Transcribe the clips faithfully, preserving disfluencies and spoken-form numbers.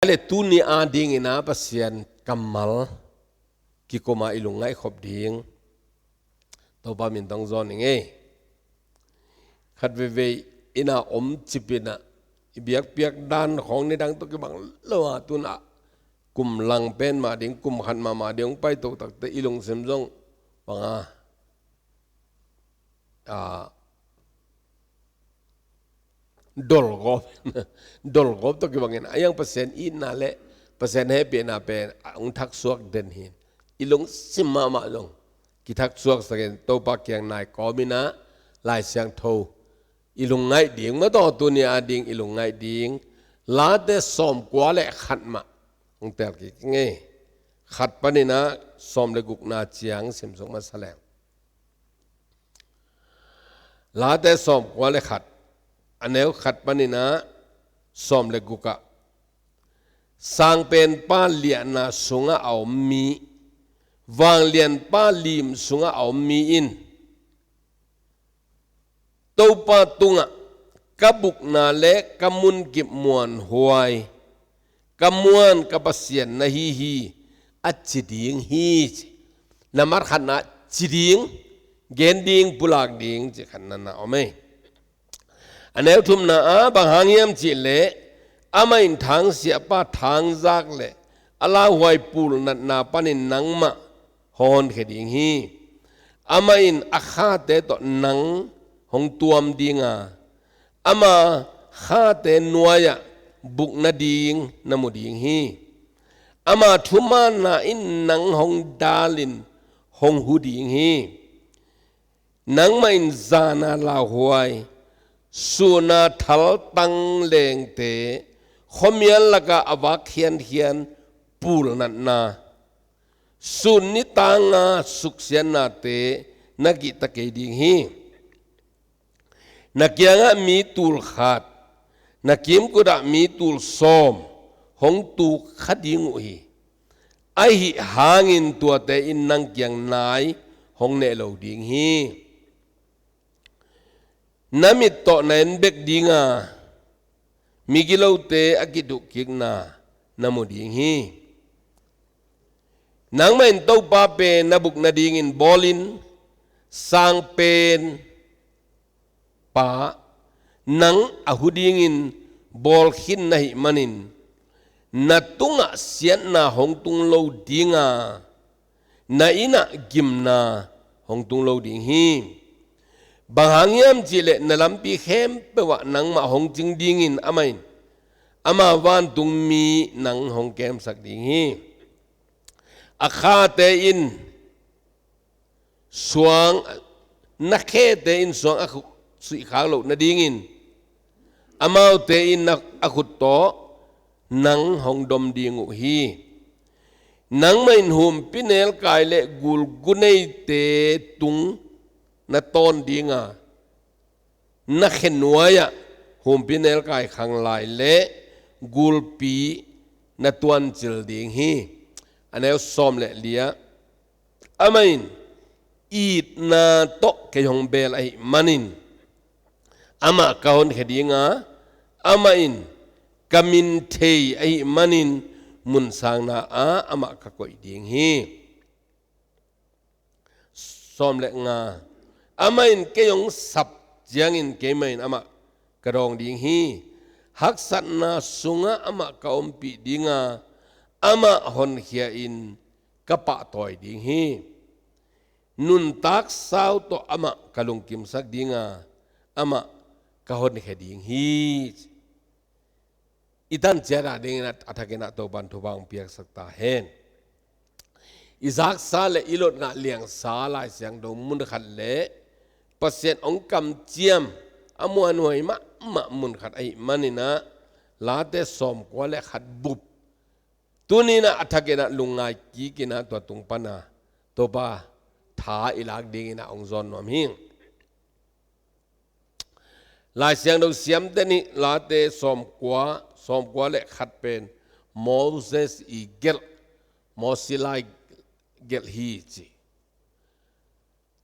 Te tuni a dingin a Pasian kammal kikoma i lungngaih khop ding Topa min tawh hong zawn ning ei. Khat veivei inn a om cipin a i biakpiak dan khawng nidang tawh kibang lo a, tun a kum lang pen mah ding, kum khat mahmah ding hong paito takte i lungsim zong bang a, a, dolgawp, dolgawp tawh kibangin a, a iang Pasian itna le Pasian hehpihna pen a hong thaksuak den hi. I lungsim mahmah zong kithaksuak sakin Topa kiang nai kawmin a, Lai Siangtho i lungngaih ding mah tawh, tuni a ding i lungngaih ding Late sawmkua le khat mah hong tel kik ing ei. Khat panin a sawm le gukna ciang simsuk masa leng. Late sawmkua le khat, a neu khat panin a sawm le guk ah, Sangpenpa liahna sungah a om mi, Vanglianpa lim sungah a om mi in Topa tungah, "Ka bukna le ka munkip muanhuai, ka muan ka Pasian na hi hi," a ci ding hi, ci. Nambat khatna, ci ding, gen ding, pulak ding, ci khatna na om ei. A neu thumna ah, bang hang hiam cih leh, amah in thangsiahpa thangzak le a lauhuai pulnatna panin nangmah hong honkhia ding hi. Amah in a khate tawh nang hong tuam ding a, ama khate nuai-ah buk nading na mu ding hi. Ama thumaanna in nang hong dalin hong hu ding hi. Nangmah in zana lauhuai, suna thaltang lengte, khuamial lakah a vak khiankhian pulnatna, sun ni tanga suksiatnate na kihta kei ding hi. Na kiangah mi tul khat, na kimkutah mi tul sawm hong tuk kha ding uh hi. Ahi hangin tuate in nang kiang nai hong neh lo ding hi. Na mit tawh na en bek ding a, migilote a kiduhkikna na mu ding hi. Nangmah in Topa pen na buk nadingin bawlin, sangpen pa nang a hu dingin bawl khin na hih manin, na tungah siatna hong tung lo ding a, na innah gimna hong tung lo ding hi. Bang hang hiam cih leh na lampi khempeuh ah nangmah hong cing dingin amah in ama vantungmi nang hong kemsak ding hi. A khate in suang, na khete in suang a khut suih khak loh nadingin, amaute in na, a khut tawh nang hong dom ding uh hi. Nangmah in humpinelkai le gulguneite tung na tawn ding a, na khe nuai-ah humpinelkai khanglai le gulpi na tuancil ding hi. A neu sawm le li ah, amah in itna tawh kei hong bel ahih manin, amah ka honkhia ding a, amah in ka min thei ahih manin, mun sangna ah amah ka koih ding hi. Sawm le nga, amah in kei hong sap ciangin keimah in amah ka dawng ding hi. Haksatna sungah amah ka ompih ding a, amah honkhia in ka pahtawi ding hi. Nuntak sau tawh amah ka lungkimsak ding a, amah ka honkhia ding hi. I tan ciat a dingin a, a thakin a Topa'n thupha hong piaksak ta hen. I zaksa le i lotna liangsa Lai Siangtho mun khat le Pasian hong kamciam a muanhuai mahmah mun khat ahih manin a, Late sawmkua le khat bup tuni-in a, a thakin a lungngai kikin a tua tung pan a Topa tha i lak dingin a hong zawn nuam hi. Lai Siangtho siamte nih Late sawmkua, sawmkua le khat pen Moses i gelh, Mosi lai gelh hi ci.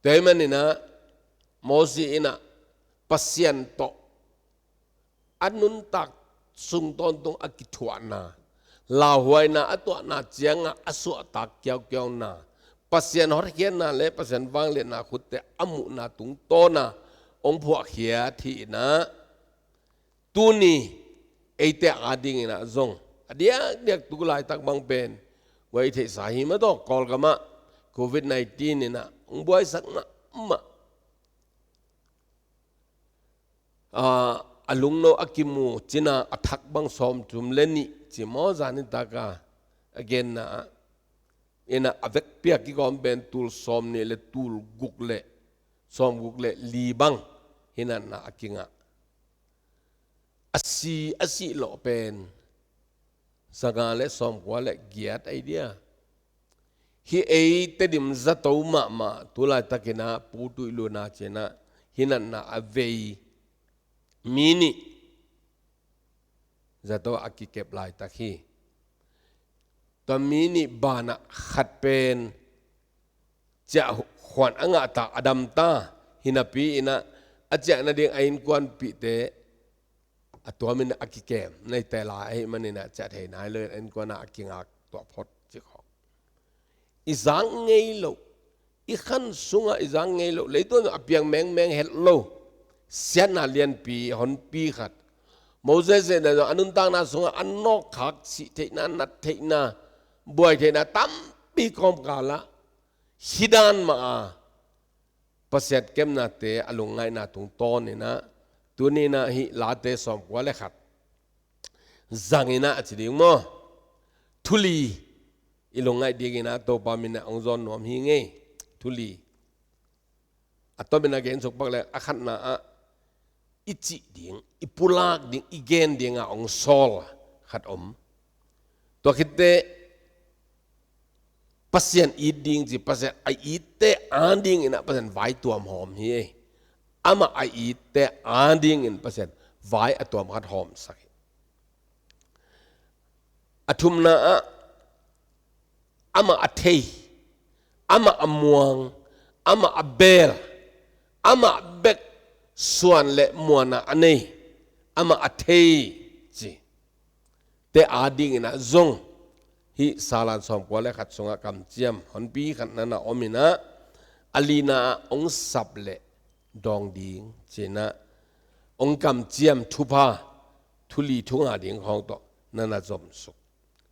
Tua ahih manin a Mosi in a Pasian tawh a nuntak sung tawntung a kithuahna, lauhuaina a tuahna ciangah a suahtak kiaukiauna, Pasian hotkhiatna le Pasian vangliatna khutte a muhna tungtawna hong phuahkhiat hi inah, tuni eite adinginah zong a diakdiak tu laitak bang pen guai theihsa hi mah tawh, Kawlgamah covid nineteen inah hong buaisak mahmah. A, a lungno a kimu cina a thak bang sawmthum le nih ci maw, zan nitaka a genna ah, inah a vekpi a kigawm pen tul sawmnih le tul guk le sawmguk le li bang hi natna a kingah. A si a sih lawh pen zanga le sawmkua le giat ahi dia. Hih ei Tedim zato mahmah tu laitakinah Pu Tuih Lun a cinah hi natna a vei mi nih zato a kikep laitak hi. Tua mi nih banah khat pen ciah khuan a ngahta a damta hi napi inah, a ciah nading a innkuanpihte a tuamin a kikem naite lai ahi maninah ciah thei nai lo in a innkuanah a kingak tuah phot ci khawh. I zak ngei loh, i khan sungah i zak ngei loh, leitung a piang mengmeng het lo siatna lianpi honpi khat, Moses in a nuntakna sungah a nawkkhak sih theihna, nat theihna, buai theihna tampi kawmkalah hih dan mah a Pasian kepnate a lungngaihna tungtawninah tuninah hih Late sawmkua le khat zanginah a ci ding maw, thuli i lungngaih dinginah Topa minah hong zawn nuam hi ngei. Thuli a tomin a gensuk pak le a khatna ah i cih ding, i pulak ding, i gen dinga hong sawl khat om. Tua khitte Pasian it ding ci, Pasian a itte adinginah Pasian vai tuam hawm hi. Amah a itte adingin Pasian vai a tuam khat hawmsak hi. A thumna ah amah a thei, amah a muang, amah a beel, amah bek suan le muanna a nei, amah a thei ci te adinginah zong hih Salan sawmkua le khat sungah kamciam honpi khat nana ominah, a lina ah hong sap le dawng ding cinah hong kamciam thupha thuli thunga ding khawng tawh nana zomsuk.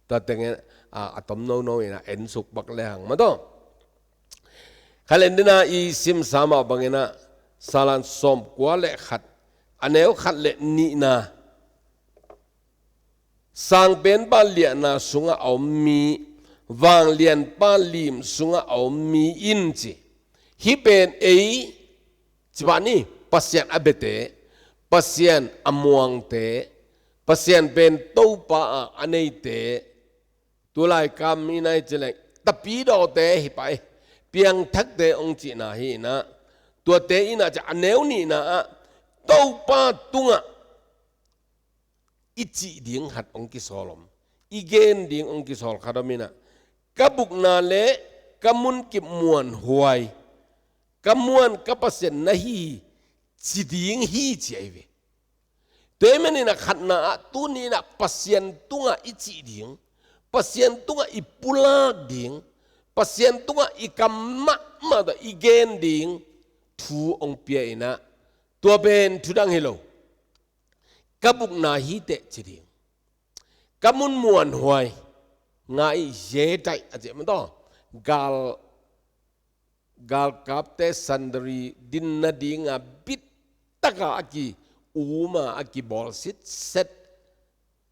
Tua tengin a, a tom nono inah ensuk bak le hang mah tawh. Khalendina i simsa mah banginah Salan sawmkua le khat a neu khat le nihna, sangpenpa liahna sungah a om mi, vanglianpa lim sungah a om mi in ci. Hih pen ei ci pah ni, Pasian a biate, Pasian a muangte, Pasian pen Topa a a neite, tulai kam inah hi cileng tapidawte hi pah e, piangthakte hong cihna hi inah, tuate inah ci a neu nihna ah Topa tungah i cih ding khat hong kisawl om, i gen ding hong kisawl khat om inah, ka bukna le ka munkip muanhuai, ka muan ka Pasian na hi ci ding hi ci ahi ve. Tua ahih maninah khatna ah tuninah Pasian tungah i cih ding, Pasian tungah i pulak ding, Pasian tungah i kam mahmah tawh i gen ding thu hong pia inah, tua pen thudang hi lo. Ka bukna hi teh ci ding. Ka mun muanhuai, nga i ye taih a cih mah tawh, gal, galkapte sandari din nadinga bittaka a ki-uma a kibawl sitset,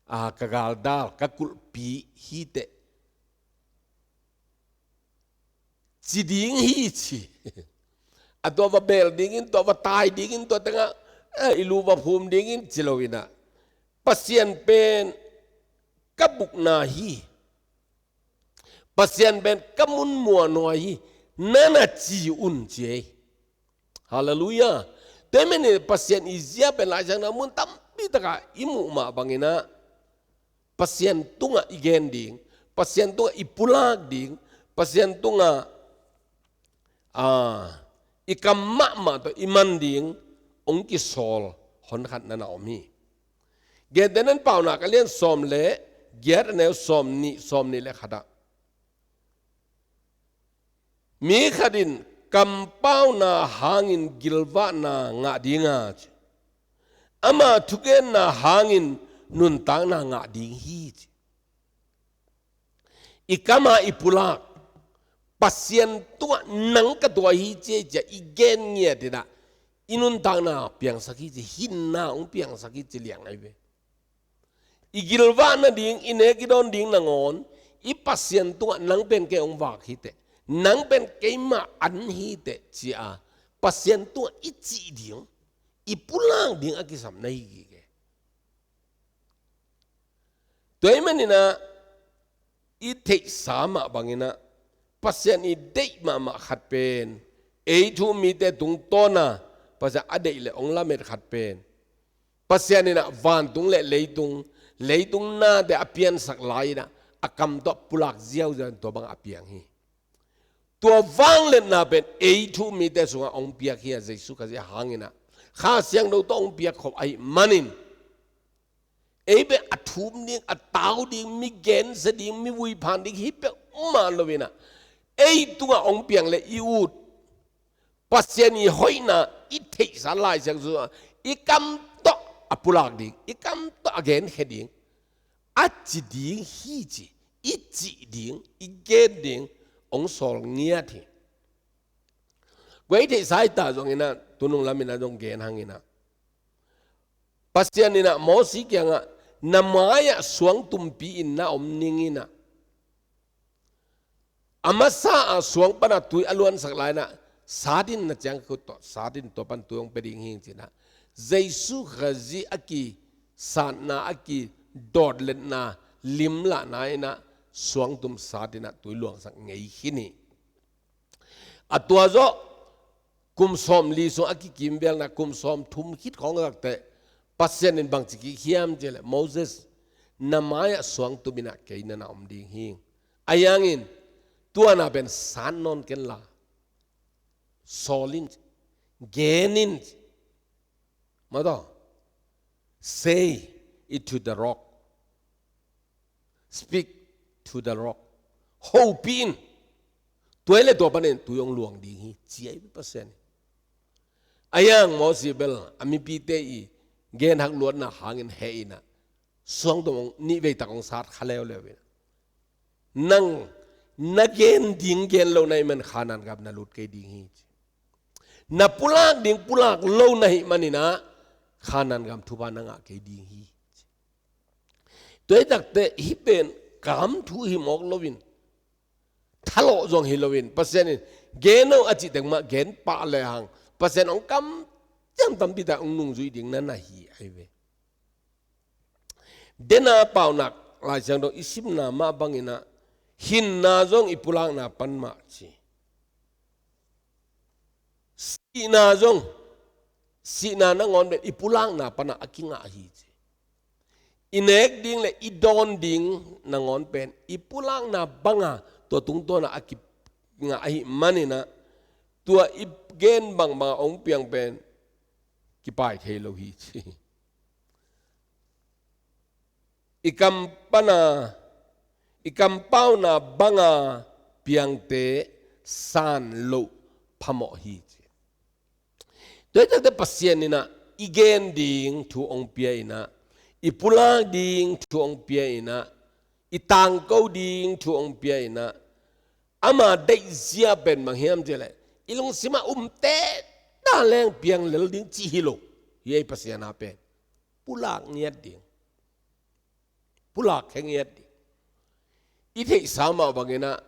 a, ka galdal, ka kulhpi hi teh ci ding hi ci. A tua va beel dingin, tua va tai dingin, tua tengah, eh, i lu va phum dingin ci lo inah, Pasian pen ka bukna hi, Pasian pen ka mun muanhuai hi, nana ci un ci ei. Halleluiah. Tua ahih manin Pasian i zia pen Lai Siangtho mun tampi takah i muh mah banginah Pasian tungah i gen ding, Pasian tungah i pulak ding, Pasian tungah, ah, i kam mahmah tawh i man ding hong kisawl hon khat nana om hi. Gentehnan Paunak a lian sawm le giat a neu sawm nih, sawm nih le khat ah, mi khat in kampauna hangin gilvahna ngah ding a, ci. Ama thugenna hangin nuntakna ngah ding hi, ci. I kam a i pulak, Pasian tungah nang ka tua hi, ci, ci a i gen ngiat in ah, i nuntakna piangsak hi, ci, hinna hong piangsak hi, ci liang ahi ve. I gilvah nading, i nek i dawn ding nangawn, i Pasian tungah nang pen kei hong vak hi teh, nang pen keima an hi teh, ci a Pasian tungah i cih ding, i pulak ding a kisam na hi gige. Tua ahih manin ah, i theihsa mah bangin ah, Pasian i deih mahmah khat pen, ei thu-um mite tungtawn a Pasian a deih le hong lamet khat pen, Pasian in ah vantung le leitung, leitung nate a piansak lai-in ah, a kam tawh pulak ziauziau in tua bang a piang hi. Tua vangliatna pen ei thu-um mite sungah hong piak hi a, Jesu Khazih hangin ah, Kha Siangtho tawh hong piak khop ahih manin, ei pen a thu-um ding, a tau ding, mi gensia ding, mi vuiphan ding hi peuhmah lo-in ah, ei tungah hong piang le i ut, Pasian i hoihna i theihsa Lai Siangtho sungah, i kam tawh a pulak ding, i kam tawh a genkhia ding, a ci ding hi, ci, i cih ding, i gen ding hong sawl ngiat hi. Guai theihsa hi ta zongin ah, tunung lamin ah zong gen hangin ah, Pasian in ah Mosi kiangah, na mai-ah suangtumpi-in na om ning in ah, a masa a suang pan a tui a luansak lai-in ah, sat in, na ciangkhut tawh sat in, tua pan tui hong pia ding hi, ci-in ah, Jesu Khazih a kisatna, a kidawtletna, limlahna in ah, suangtum sat in ah tui luangsak ngei khin hi. A tua zawh, kum sawmli sung a kikimvelna, kum sawmthum khit khawng tak teh, Pasian in bangci kik hiam cih leh, Moses, na mai-ah suangtum in ah kei na na om ding hi. Ahi hangin, tua na pen sat nawn ken la, sawl in, gen in, maw taw, say it to the rock. Speak to the rock. Hopih in. Tua hi leh tua panin tui hong luang ding hi, ci ahi Pasian in. Ahi hang Mosi bel a mipite i genhak luatna hangin heh in ah, suangtum hong, nih vei tak hong sat kha leuleu in ah, nang na gen ding gen lo na hih man Kanaan gam na lut kei ding hi, ci. Na pulak ding pulak lo na hih manin ah, Kanaan gam thupha na ngah kei ding hi, ci. Tua hi tak teh, hih pen kam thu hi mawk loin, thalawh zong hi loin, Pasian in gen o a cih teng mah gen pah lehang, Pasian hong kamciam tampi tak hong nungzui ding na na hi ahi ve. Dena Paunak Lai Siangtho i simna mah bangin ah, hinna zong i pulakna pan mah, ci. Sihna zong, sihna nangawn pen i pulakna pan ah a kingah hi, ci. I nek ding le i dawn ding nangawn pen i pulakna bang a tua tungtawn ah a kingah ahih manin ah, tua i gen bangbang a hong piang pen kipai thei lo hi, ci. I kam pan a, i kampauna bang a piangte san loh phamawh hi, ci. Tua hi tak teh Pasian in ah i gen ding thu hong pia in ah, i pulak ding thu hong pia in ah, i tangko ding thu hong pia in ah, ama deihzia pen bang hiam cih leh, i lungsim ah um teh ta leng piang lel ding cih hi lo. Hi ei, Pasian a pen pulak ngiat ding, pulak khe ngiat ding. I theihsa mah bangin ah,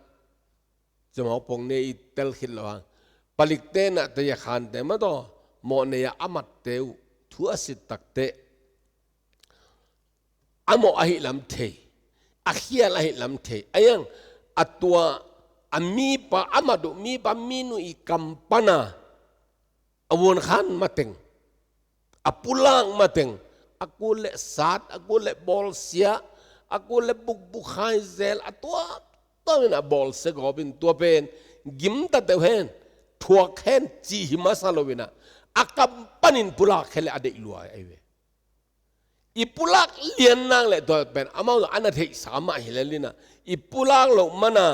cimawh pong ne i tel khit lo hang, palikte na tei a khante mah tawh, mawh nei a a matte uh thu a sit tak teh, a mawh ahih lam thei, a khial ahih lam thei. Ahi hang a tua, a mipa, a mat uh mipa minu i kam pan a, a vuankhan mateng, a pulak mateng, a kul le sat, a kul le bawlsia, a kul le bukbuk khaizel, a tua, tua in a bawlsia gawp in, tua pen gimta teuh hen, thuak hen cih hi masa lo in ah, a kam panin pulak khe le a deih lua ahi ve. I pulak lian nak leh tua pen amau zong a na theihsa mah hi lel in ah, i pulak loh man a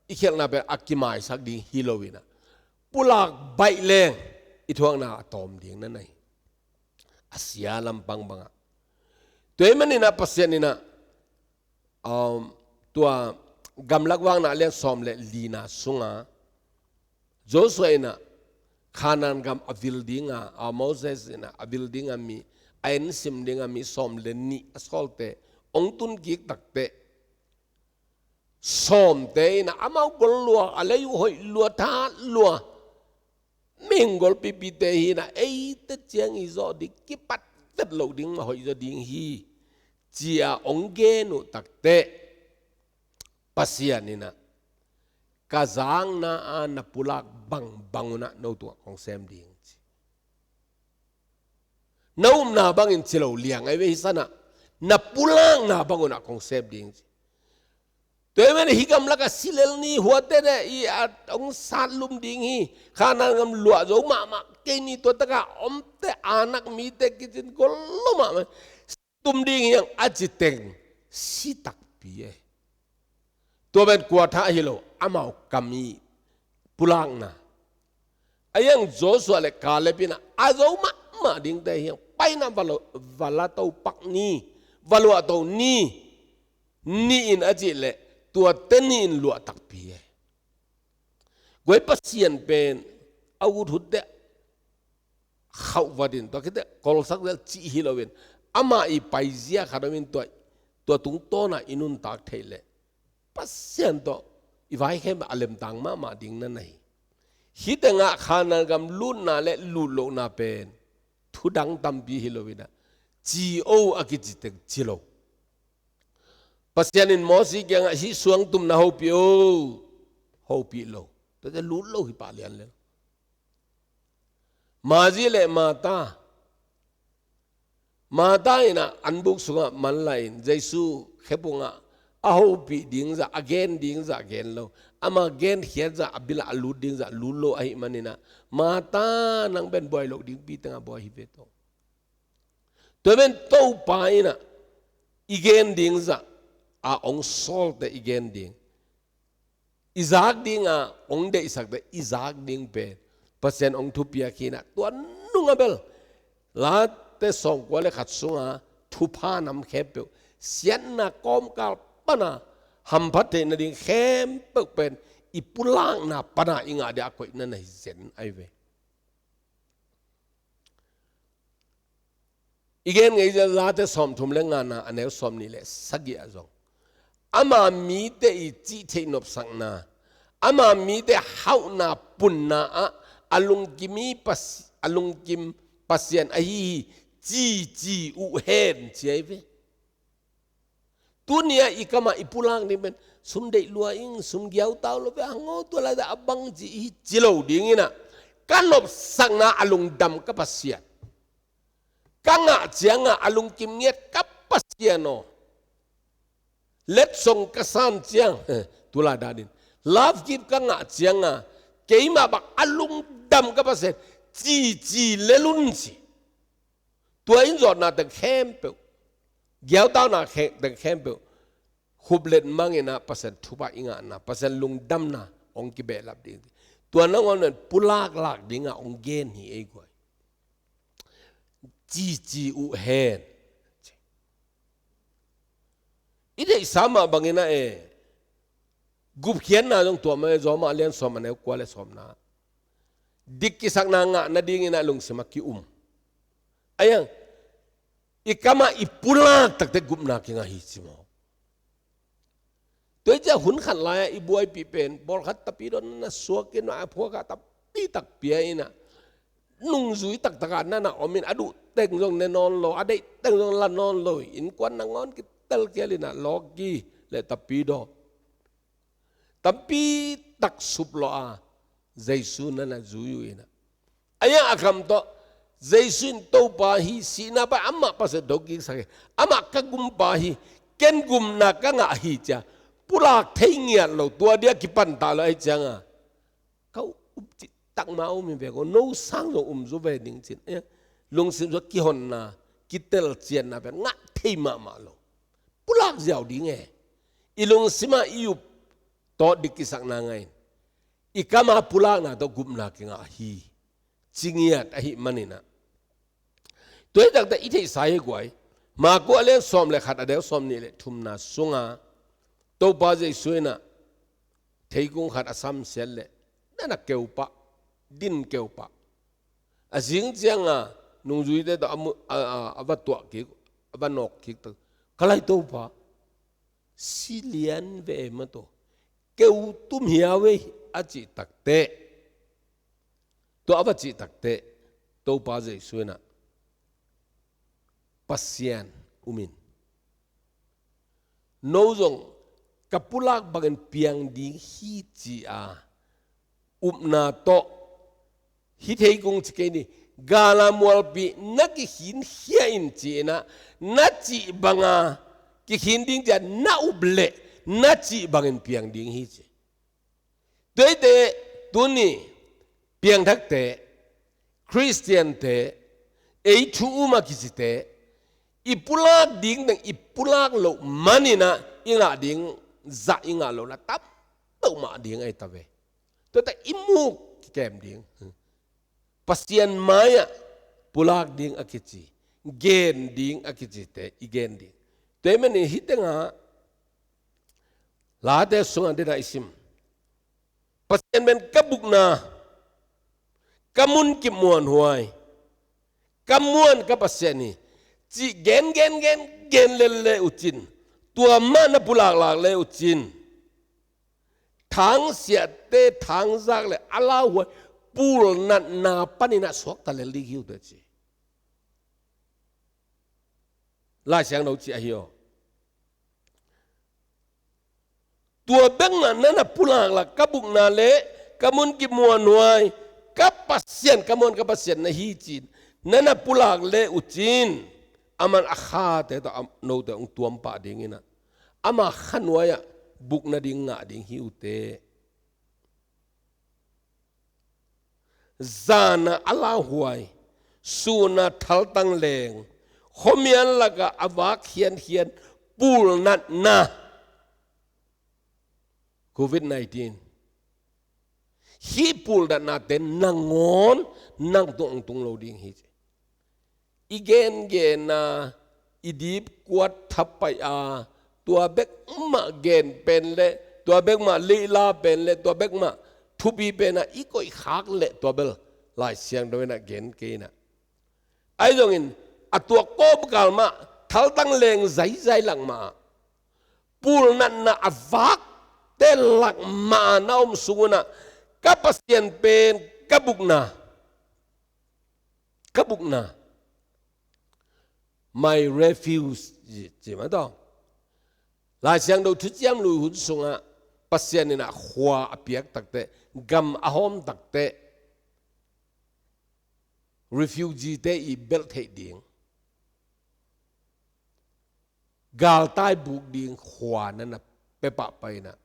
i khialhna pen a kimaisak ding hi lo in ah, pulak baih leng i thuakna a tawm ding na nei. A sia lampang bangah. Tua ahih manin ah Pasian in ah, um, tua Gamlak Vakna a lian sawm le lina sungah Joshua in ah Kanaan gam a vil dinga, a Moses in ah a vil dinga mi, a ensim dinga mi sawm le nih a sawlte hong tun kik takteh, sawmte in ah amau gol lua, a lei uh hoih lua, that lua, mihing golpipite hi in ah, eite ciang i zawh ding, kipat vet loh ding mah hoih zaw ding hi, ci-a hong gen uh takteh, Pasian in ah, ka zakna a na pulak bangbang un ah no tungah kong sem ding, ci. Na upna bangin ci lo, liang ahi ve, hi san ah, na pulakna bang un ah kong sem ding, ci. Tua ahih manin hih gamlak a si lel ni, huate ne i a hong sat lum ding hi, Kanaan gam luah zo mahmah kei ni, tua takah omte, Anak mite kicin gol lo mahmah, tum ding hi hang a ci teng si takpi e. Tua pen kua thah hi lo, amau kam i pulakna. A hiang Joshua le Kaleb in ah a zo mahmah dingte hi hang, paina va lo, va la to pak ni, va luah to ni, nih in a cih leh tuate nih in luah takpi e. Guai, Pasian pen a ut hutte khauh vat in, tua khit teh kolsak zel cih hi lo in, ama i paizia khat om in, tua, tua tungtawn ah i nuntak theih leh Pasian tawh i vaikhem a lemtang mahmah ding na nei. Hih tengah Kanaan gam lutna le lut lohna pen thu dang tampi hi lo in ah, ci o a kici teng ci lo. Pasian in Mosi kiangah, hih suangtum na hopih o, hopih lo. Tuate lut lo hi pah lian lel. Mari le Martha. Martha in ah anbuk sungah manlah in, Jesu khepungah a hopih ding zah, a gen ding zah gen lo. Ama genkhiat zah, a bilah a lut ding zah lut lo ahih manin ah, Martha, nang pen buai loh dingpi tengah buai hi ve, Topa. Tua pen Topa in ah i gen ding zah a hong sawlte i gen ding, i zak ding a hong deihsakte i zak ding pen Pasian hong thupiak hi in ah, tua nungah bel Late sawmkua le khat sunga thupha nam khempeuh, siatna kawmkal pana hamphat theih nading khempeuh pen i pulakna pana i ngah ding a koihna na hi zen ahi ve. I gen ngei zia Late sawmthum le ngana, a neu sawmnih le sagih ah zong, ama mite i cih theih nopsakna, ama mite hauhna punna ah a lungkim i Pas-, a lungkim Pasian ahi hi, ci ci uh hen, ci ahi ve. Tuni-ah i kamah i pulak ding pen, sum deih lua ing, sum giautau lo ve, hang aw, tua laitak a bang ci i hi, ci lo ding in ah, ka nopsakna a lungdam ka Pasian, ka ngah ciangah a lungkim ngiat ka Pasian aw, letsong ka san ciang, tu laitak in love gift ka ngah ciangah, keimah bang a lungdam ka Pasian, ci ci lel un, ci. Tua in zawhna teng khempeuh, giautauna khe-, teng khempeuh, khuplet mang in ah Pasian thupha i ngahna, Pasian lungdamna hong kibehlap ding. Tua nangawn pen pulaklak dingah hong gen hi ei guai. Ci ci uh hen. I deihsa mah bangin ah e, gupkhiatna zong tua mah e, Rom a lian sawm, a neu kua le sawmna. Dik kisakna ngah nadingin ah lungsim a ki-um. A hiang, i kamah i pulak takte gupna kingah hi, ci maw. Tua hi ciah hun khat lai-ah i buaipih pen, pawlkhat tapidaw na suak in ah, a phuakah tapi takpi a in ah, nungzui taktakah na na om in, a duh teng zong ne nawn lo, a deih teng zong la nawn lo, innkuan nangawn kitel kial in ah, lawki le tapidaw tampi tak sup lawh a, Jesu na na zui uh in ah, a hiang a kam tawh, Jesu in Topa hi, sihna pan amah Pasian thokiksak hi, amah ka gumpa hi, ken gupna ka ngah hi, ci-a pulak thei ngiat lo, tua dia kipantah lo ahih ciangah, ka up cih tak mah a um hi ve ko, no sang zong um zaw ve ding, ci-in, a hiang, lungsim sungah kihonna, kitelcianna pen ngah thei mahmah lo. Pulak ziau ding e. I lungsim ah i up tawh dik kisakna ngah in, i kam ah pulakna tawh gupna kingah hi, ci ngiat ahih manin ah. Tua hi takte i theihsa hi guai. Marku a lian sawm le khat, a deu sawmnih le thumna sungah Topa Jesu in ah theikung khat a samsiat leh, na na keu pah, din keu pah. A zing ciangin nungzuite tawh a mu-, a, a, a va tuah kik, a va nawk kik tak, ka lai Topa, si lian ve e maw, tua keu tum hiau e, a cih takteh, tua a va cih takteh, Topa Jesu in ah, Pasian um in, no zong ka pulak bangin piang ding hi, ci-a upna tawh, hih theikung ci kei ni, gala mualpi na kikhin khia in, ci-in ah, na cih banga kikhin ding ci-a na up leh, na cih bangin piang ding hi, ci. Tua hi teh, tuni piangthakte, Khristiante, ei thu um a kicite, i pulak ding teng i pulak loh manin ah i ngah ding zah i ngah lohna tam lo mah ding ahi ta ve. Tua teh i muk kikem ding. Pasian mai-ah pulak ding a kici, gen ding a kicite i gen ding. Tua ahih manin hih tengah Late sungah dena i sim, Pasian pen ka bukna, ka munkip muanhuai, ka muan ka Pasian hi, cih gen, gen, gen, gen lel le uh cin, tua mah na pulaklak le uh cin, thangsiahte thangzak le a lauhuai pulnatna panin ah suakta lel ding hi uh teh, ci. Lai Siangtho cih ahi aw. Tua bek mah na na pulaklak, ka bukna le ka munkip muanhuai, ka Pasian, ka muan ka Pasian na hi cin, na na pulak le uh cin, aman a khate tawh a note hong tuam pah dingin ah, ama khanuai-ah bukna ding ngah ding hi uh teh. Zan-a a lauhuai, sun-a thaltang leng, khuamial lakah a vak khiankhian pulnatna, covid nineteen. Hih pulnatnate nangawn nang tung hong tung lo ding hi, ci. I gengen a, i dipkuat thapai a, tua bek mah gen pen le, tua bek mah leila pen le, tua bek mah thupi pen a i koihkhak leh, tua bel Lai Siangtho in ah gen kei in ah. Ahi zongin a tua kawmkal mah thaltang leng zaizai lak mah, pulnatna a vakte lak mah na om sung un ah, ka Pasian pen ka bukna, ka bukna, my refuge, ci, ci mah tawh. Lai Siangtho Thuciam Lui hun sungah Pasian in ah khua a piak takteh, gam a hawm takteh, refugee-te i belh theih ding, galtai buk ding khua na na pia pahpah in ah,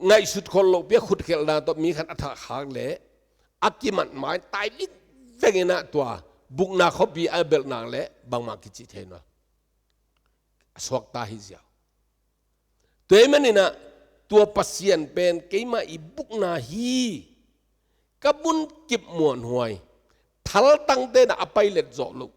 ngaihsut khol lohpi a khutkhelhna tawh mi khat a thahkhak leh a kimat mai tai vingveng in ah, tua bukna khuapi a belh nak leh bangmah kici thei nawn lo. A suakta hi ziau. Tua ahih manin ah, tua Pasian pen keima i bukna hi, ka munkip muanhuai, thaltangte in ah a pailet zawh loh,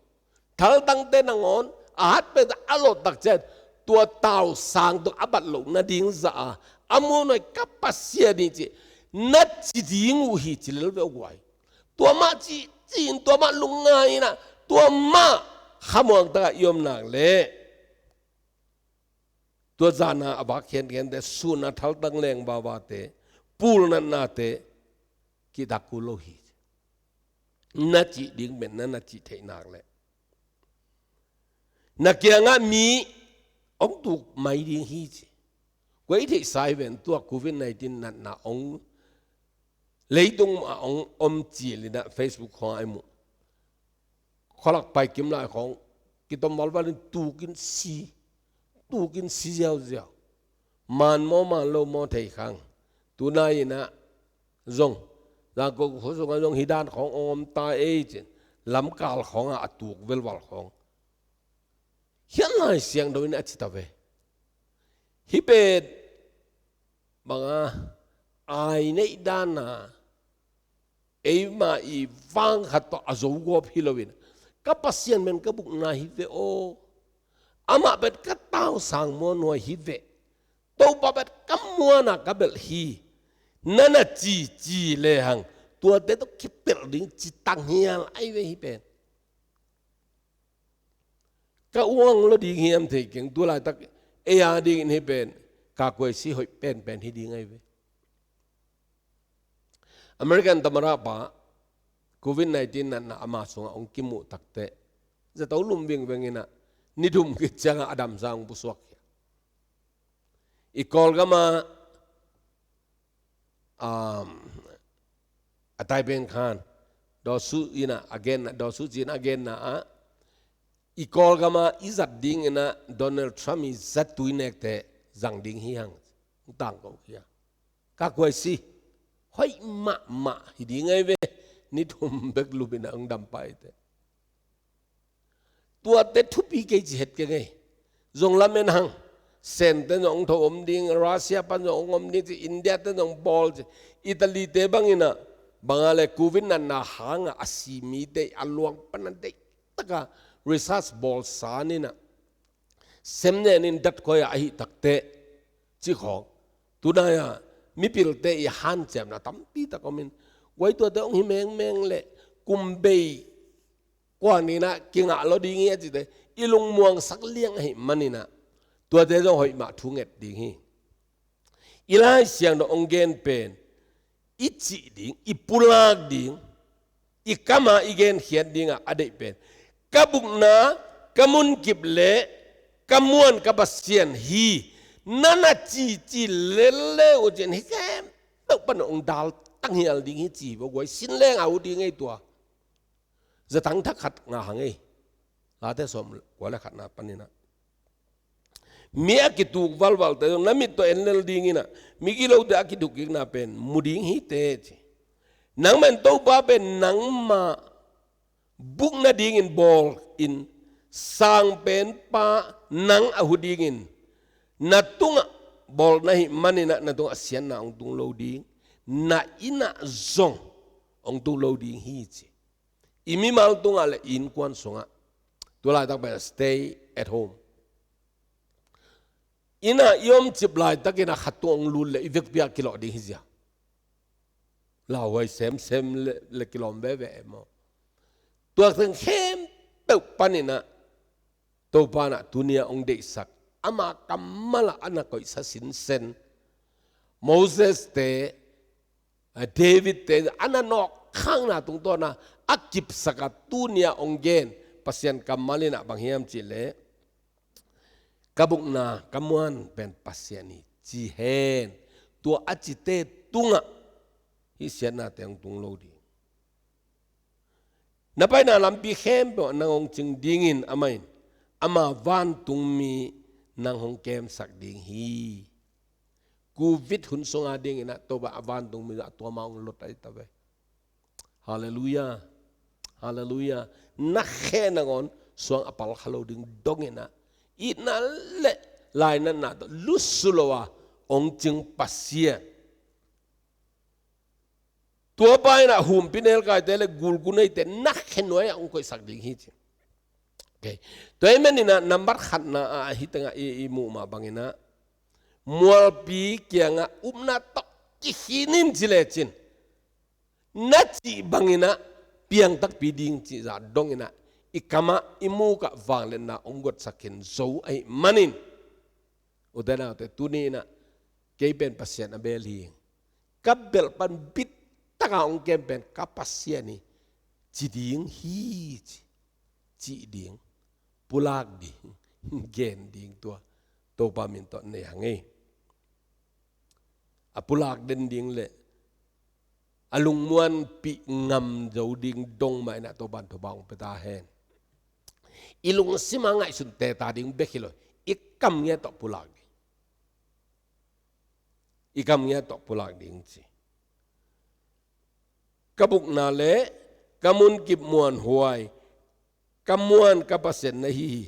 thaltangte nangawn a hat pen a lawh tak ciang, tua tausang tung a bat loh nading zah a, a muanhuai ka Pasian hi, ci, na ci ding uh hi, ci lel ve uh guai. Tua mah ci, ci-in, tua mah lungngai in ah, tua mah khamuang takah i om nak leh, tua zan-a a vak khiankhiante, sun-a thaltang leng vavate, pulnatnate kihtak kul lo hi. Na cih ding pen na na cih theih nak leh, na kiangah mi hong tuk mai ding hi, ci. Kua i theihsa hi ven, tua covid nineteen natna hong, leitung ah hong om cil in ah Facebook khawng ah i muh. Khualak pai kim lai khawng kitom valval in tukin si, tukin si ziauziau. Man maw man lo maw thei khang. Tunai in ah zong, Zangkong khua sungah zong hih dan khawng hong om ta ei, ci-in lamkal khawngah a tuk velval khawng. Hian Lai Siangtho in a ci ta ve. Hih pen banga ai neih dana eima i vang khat tawh a zo gawp hi loin, ka Pasian pen ka bukna hi ve aw. Amah pen ka tausang muanhuai hi ve. Topa pen ka muana ka belh hi. Nana ci ci lehang tuate tawh kipelh ding ci tanghial ai ve hih pen. Ka uang lo ding hiam thei keng, tu laitak ei a dingin hih pen ka kuaisi hoih penpen hi ding ai ve. American tamara pa covid nineteen natna ama sungah hong kimuh takteh zato lum vingveng inah ni thum khit ciangah a damsa hong pusuak hi. I Kawlgama um, a tai pen khan dawsu inah a genna, dawsu ci inah a genna ah i Kawlgama i zat ding inah Donald Trump i zat tui nekte zang ding hi hang tangko hi a. Ka kuaisi hoih mahmah hi ding ai ve. Ni thum bek lum inah hong dam paite. Tuate thupi kei ci het keng ei. Zong lamen hang. Sente zong tho om ding, Russia pan zong om ding ci, India te zong bawl ci. Italy te bang inah banga le covid natna hangah a si mite a luang pana deihtaka research bawl san inah sem nenin dat koi ah ahi takteh ci khawng. Tunai ah mipilte i hanciamna tampi tak om in, guai tuate hong hi mengmeng le kumbei kuan inah kingah lo ding hi a cite i lungmuangsak liang ahi maninah tuate zong hoih mah thu nget ding hi. I Lai Siangtho hong gen pen i cih ding, i pulak ding, i kama i genkhiat dingah a deih pen ka bukna, ka munkip le ka muan ka Pasian hi. Nana cici lele uh cin hi khempeuh pan hong dal tanghial ding hi ci hi vo guai. Sin leng a uh ding ei tua. Zatang thak khat ngah hang ei. Late sawm kua le khatna paninah mi a kituk valvalte zong na mit tawh en lel dinginah mi gilote a kituk kikna pen mu ding hi te ci. Nangmah in Topa pen nangmah buk nadingin bawl in, sangpenpa nang a hu dingin na tungah bawl na hih maninah na tungah siatna hong tung lo ding, na innah zong hong tung lo ding hi ci. I mimal tungah le i innkuan sungah tu laitak pen stay at home. Innah i omcip laitakin a khat tung hong lut le i vekpi ah kilawh ding hi zia. Lauhuai semsem le, le kilawm veve e maw? Tua teng khempeuh paninah Topa inah tuni a hong deihsak, ama kammalah a na koihsa sinsen Moses te, a David te a na nawkkhakna tungtawna a kipsaka tuni a hong gen Pasian kammal inah bang hiam cihleh, ka bukna ka muan pen Pasian hi ci hen. Tua a cite tungah hih siatnate hong tung lo ding. Na paina lampi khempeuh nang hong cing dingin amah in ama vantungmi nang hong kemsak ding hi. Covid hun sunga dinginah Topa a vantungmi a tuama hong lot ahi ta ve. Halleluiah. Halleluiah. Na khe nangawn suang a pal kha lo ding donginah itna le lainatna tawh lusu lo a hong cing Pasian. Tuapa inah humpi nelkaite le gulguneite na khe nuai-ah hong koihsak ding hi ci. Okay. Tua ahih maninah nambat khatna ah hih tengah i, i muh mah banginah mualpi kiangah upna tawh kikhin in ci lecin na cih banginah piang takpi ding cih zah donginah i kamah i mukah vangliatna hong guatsak khin zo ahih manin, ute naute, tuni inah kei pen Pasian a bel hi. Ka belh pan bittaka hong kem pen ka Pasian hi ci ding hi ci, cih ding, pulak ding, gen ding tua Topa min tawh nei hang ei. A pulak den ding le a lungmuanpih ngam zo ding dong mah inah Topa in thupha hong pia ta hen. I lungsim a ngaihsun teta ding bek hi lo, i kam ngiat tawh pulak ding. I kam ngiat tawh pulak ding ci. Ka bukna le ka munkip muanhuai, ka muan ka Pasian na hi hi,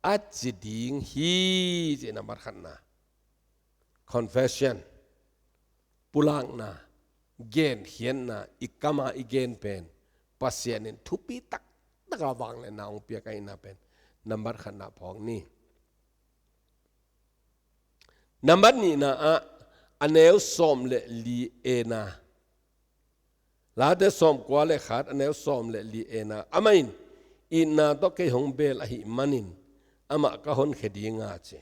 a ci ding hi, ci nambat khatna. Confession, pulakna, genkhiatna, i kam a i gen pen Pasian in thupi taktak a vangliatna hong piak ahihna pen nambat khatna phawk ni. Nambat nihna ah, a neu sawm le li A na, Late sawmkua le khat, a neu sawm le li A na, amah in, "Itna tawh kei hong bel ahih manin amah ka honkhia ding a," ci.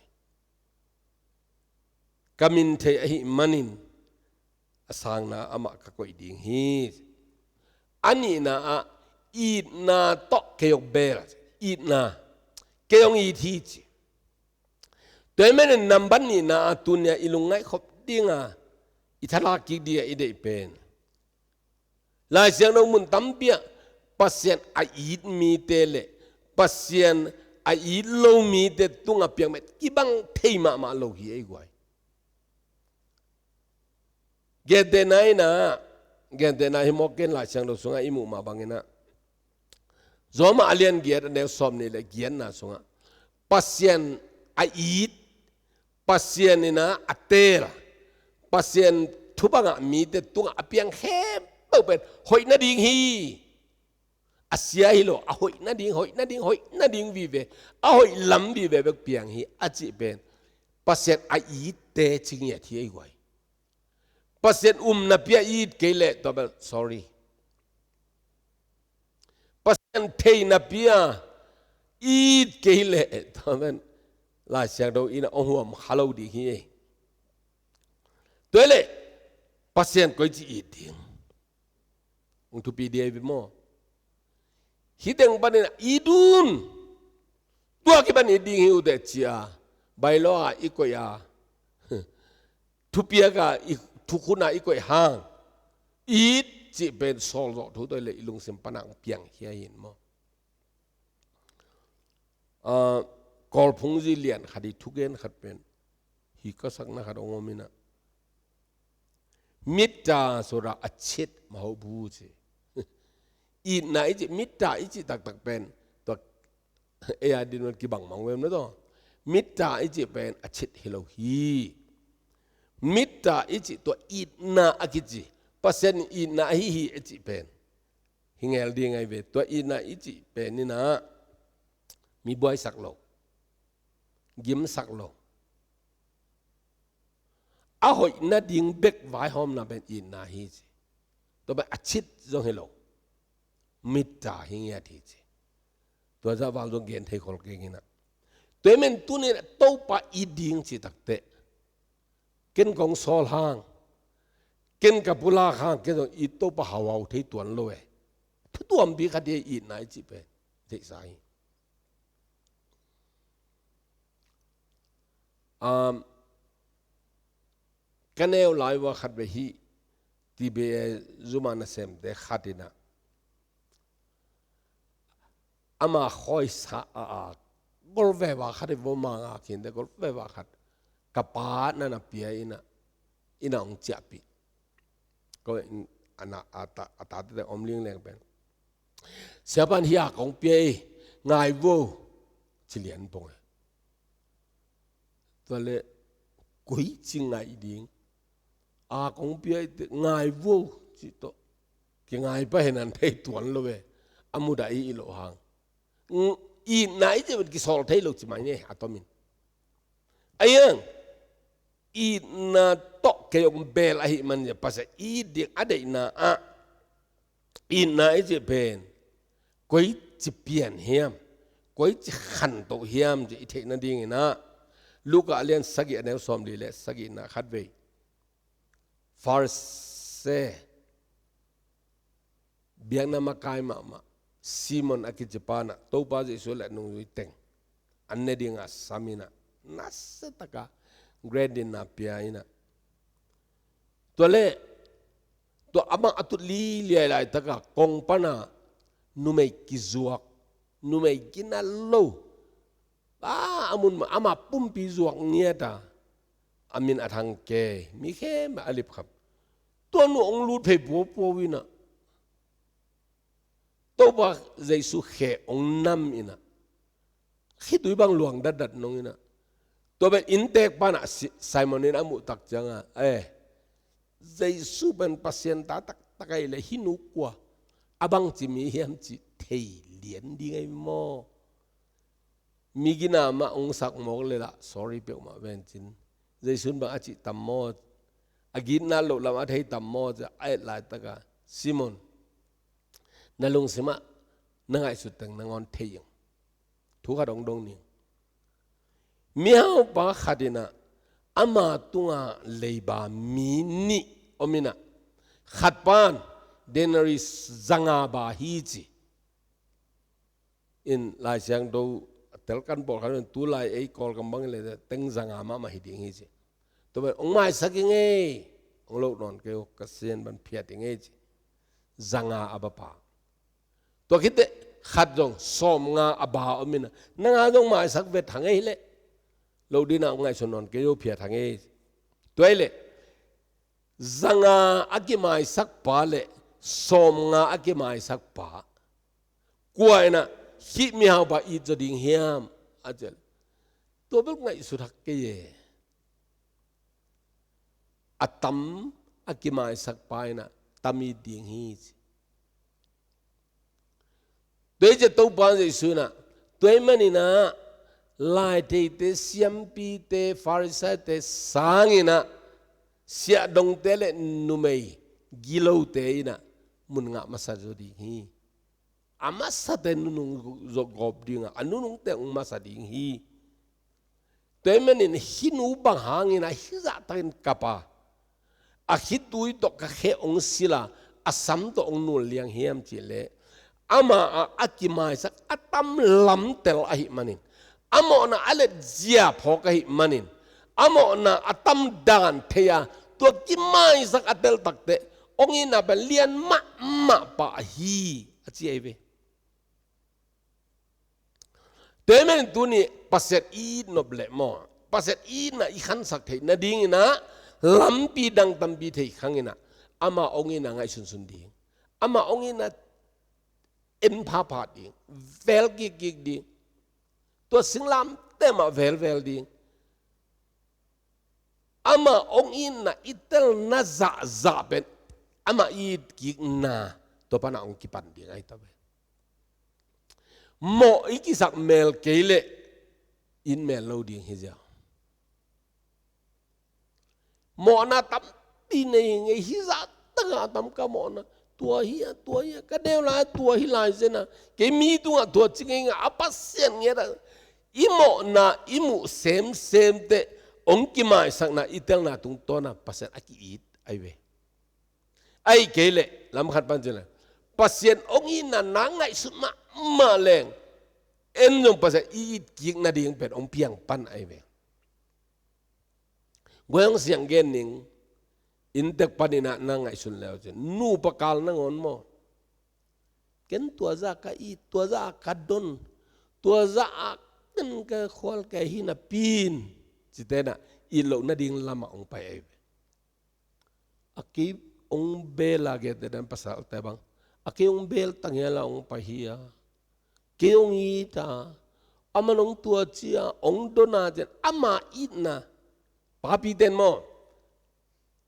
"Ka min thei ahih manin a sangna amah ka koih ding hi." A nihna ah, "Itna tawh kei hong bel," itna, "kei hong it hi," ci. Tua ahih manin nambat nihna ah tuni-a i lungngaih khop ding a, i thalak kik ding a i deih pen, Lai Siangtho mun tampi ah Pasian a it mite le Pasian a it lo mite tungah piang pen kibang thei mahmah lo hi ei guai. Gentehna in ah, gentehna hi mawk ken, Lai Siangtho sungah i muh mah bangin ah, Rom a lian giat, a neu sawmnih le giatna sungah, Pasian a it, Pasian in ah a teel, Pasian thupha ngah mite tungah a piang khempeuh pen hoih nading hi. A sia hi lo, a hoih nading, hoih nading, hoih nading vive, a hoih lam vive bek piang hi a cih pen Pasian a itte ci ngiat hi ei guai. Pasian umna pi a it kei leh, tua pen, sorry. Pasian theihna pi a it kei leh, tua pen Lai Siangtho in ah hong huam kha lo ding hi ei. Tua leh Pasian koici it ding? Hong thupi ding hi ve maw. Hih teng panin it un. Tua kipan it ding hi uh teh ci a, bylaw ah i koih a, thupiak a, i thukhun ah i koih hang, it cih pen sawlzawh thu tawh leh i lungsim pan ah hong piang hi a hin maw. Ah, Kawlphungzi lian khat i thugen khat pen, hih ka sakna khat hong om in ah, မေတ္တာဆိုတာ အချစ်မဟုတ်ဘူး ci. Itna i cih, မေတ္တာ i cih taktak pen, tua ei a dingin kibang mang vem na tua. မေတ္တာ i cih pen a chit hi lo hi. မေတ္တာ i cih tua itna a kici, Pasian in itna ahi hi a cih pen hi ngel ding ahi ve. Tua itna i cih pen in ah mi buaisak lo, gimsak lo, a hoih nading bek vaihawmna pen itna hi ci. Tua pen a chit zong hi lo, မေတ္တာ hi ngiat hi ci. Tua zah val zong gen thei khol keng in ah. Tua ahih manin tuni in ah Topa it ding cih takteh, ken kong sawl hang, ken ka pulak hang, ken zong it Topa hauhau thei tuan lo e. Thu tuampi khat hi, itna i cih pen theihsa hi. Um, ka neu lai ua khat vei hi, T B A Zoom a nasemte khat in ah, ama khawi sa a, a gol veva khat hi, vo manga khin te gol veva khat, ka pa na na pia in ah, in ah hong ciahpih. Ko in, a na, a ta, a ta te om ling leng pen, "Siapa in hih a kong pia ei, ngai vo," ci lian pong e. Tua leh, "Koici ngai ding, a kong pia ei te, ngai vo," ci tawh, kingai pah hen an thei tuan lo e. A mudah i, i loh hang. Itna i cih pen kisawl thei lo ci mai ni, a tomin. Ahi hang, itna tawh kei hong bel ahih manin Pasian it ding a deihna ah, itna i cih pen koici pian hiam, koici khantoh hiam cih i theih nadingin ah, Luka a lian sagih, a neu sawmli le sagihna khat vei, Pharisee, biakna makai mahmah Simon a kici pa in ah Topa Jesu le a nungzui teng an ne ding a sam in ah, nasia taka grant in ah pia in ah, tua leh, tua amah a tut liliai laitak a kong pan a numei kizuak, numei gina lo, a, a mun mah, amah pumpi zuak ngiat a, a min a thang kei, mi khempeuh a lipkhap, tua nu hong lut phei puapua in ah, Topa Jesu khe ong nam in ah, khitui bang luang datdat nong in ah, tua pen inntek pan ah Si-, Simon in a muh tak ciang ah, eh, Jesu pen Pasian ta taktak ahih leh hih nu kua, a bangci mi hiam cih thei lian ding ahi maw? Mi gina mah ong sak mawk leh lah sorry peuhmah ven cin. Jesu in bang a cih tam maw? A gitna loh lam a thei tam maw? Ci a et laitak ah, Simon, na lungsim ah na ngaihsut teng nangawn thei ing. Thu khat ong dong ning. Mihaupa khat in ah ama tungah leiba mi nih om in ah, khat pan denari zanga ba hi ci. In Lai Siangtho a tel kan bawl khat in, tulai ei Kawlgam bang leh teng zanga mahmah hi ding hi ci. Tua pen ong maisak ing ei, ong loh nawn kei uh, ka sien ban phiat ing ei ci. Zanga a ba pa. Tua khit teh khat zong sawmnga a ba om in ah, nanga zong maisak vet hang ei leh, loh ding ah ong ngaihsun nawn kei uh, phiat hang ei ci. Tua ahih leh zanga a kimaisak pa leh sawmnga a kimaisak pa, kua in ah hih mihaupa it zaw ding hiam? A ci leh, tua bel ngaihsut hak kei e. A tam a kimaisak pa in ah tam it ding hi ci. Tua hi ciang Topa Jesu in ah, tua ahih manin ah laitheite, siampite, Farisaite sang in ah siahdongte leh numei gilote in ah mun ngah masa zaw ding hi. A masate nunung zaw gawp ding a, a nunungte ong masa ding hi. Tua ahih manin hih nu bang hangin ah hih zahtakin kap a, a khitui tawh ka khe ong sil a, a sam tawh ong nul liang hiam cih leh, ama a, a kimaisak a tam lamtel ahih manin, a mawhna a letzia phawk ahih manin, a mawhna a tam dan thei a, tua kimaisak a tel tak teh ong itna pen lian mahmah pah hi, a ci ahi ve. Tua ahih manin tuni Pasian i it nop leh maw, Pasian itna i khansak theih nadingin ah lampi dang tampi thei khang in ah, ama ong itna ngaihsunsun ding, ama ong itna en phapha ding, vel kikkik ding, tua singlamteh mah velvel ding. Ama ong itna i telna zahzah pen ama i it kikna, tua pan ah ong kipan ding ahi ta ve. Mawh i kisak mel kei leh it mel lo ding hi ziau. Mawhna tampi nei ngei hi, zahtak a tam ka mawhna. Tua hi a, tua hi a, ka neu lai tua hi lai zen a, kei mi tungah tua ci ngei ngei a, Pasian ngiat a. I mawhna i muh semsem teh ong kimaisakna i telna tungtawn a Pasian a ki-it ahi ve. Ahih kei leh lam khat pan ci leh, Pasian ong itna na ngaihsut mahmah leng, en zong Pasian i it kik nading pen ong piang pan ahi ve. Guai ong siang gen ning, inntek panin ah na ngaihsun leu cin, nupa kal nangawn maw? Ken tua zah ka it, tua zah ka don, tua zah a ken ka khual ka hi napi in, cite in ah it loh nading lamah ong pai ahi ve. A kei ong bel a, gentehna in pasalte bang, a kei ong bel tang hi a, la ong pai hi a, kei ong it a, aman ong tua ci a, ong don a, cin ama itna, papite in maw,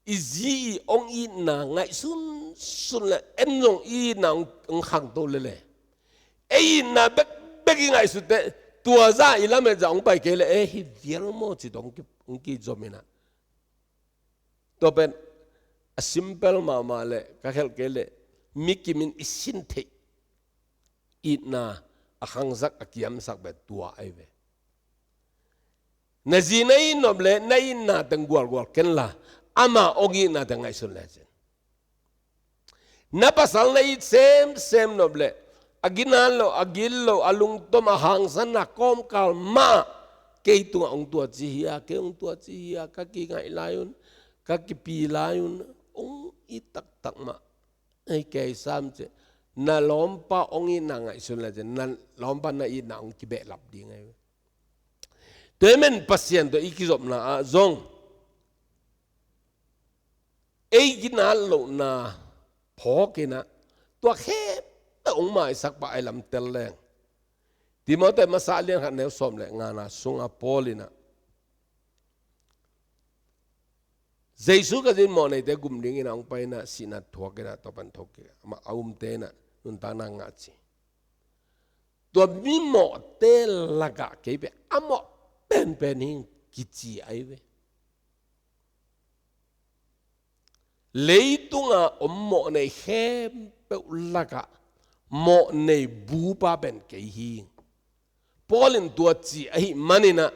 i zi i ong itna ngaihsunsun leh en zong i itna ong, ong khangto lel e. Ei itna bekbek i ngaihsut teh, tua zah i lamet zah ong pai kei leh, eh, hi vial maw ci tawh ong ki, ong kizom in ah. Tua pen a simple mahmah leh, ka khelh kei leh, mi kim in i sin theih itna a khangsak, a kiamsak pen tua ahi ve. Na zi na it nop leh na itna teng gualgual ken la, ama ong itna teng ngaihsun le cin. Na pasal na it semsem nop leh, a gina lo, a gil lo, a lungtom, a hangsanna kawmkal mah, kei tungah ong tua ci hi a, kei ong tua ci hi a, ka kingaih lai un, ka kipi lai un, ong it taktak mah. Ei, kei sam ci, na lawmpa ong itna ngaihsun le cin, na lawmpa na itna ong kibehlap ding ahi. Tua ahih manin Pasian tawh i kizopna ah zong, ei ginat lohna phawk in ah, tua khempeuh hong maisak pah ahi lam tel leng. Timoti masa lian khat neu sawm le ngana sunga Paul in ah, Jesu Khazih in mawhneite gum dingin ah hong pai in ah, sihna thuak in ah, tua pan thokik, amah a umte in ah nuntakna ngah ci. Tua mimawhte lakah kei pen a mawh penpen hi ing kici ahi ve. Leitunga om mawhnei khempeuh lakah mawhnei bupa pen kei hi ing. Paul in tua ci ahih manin ah,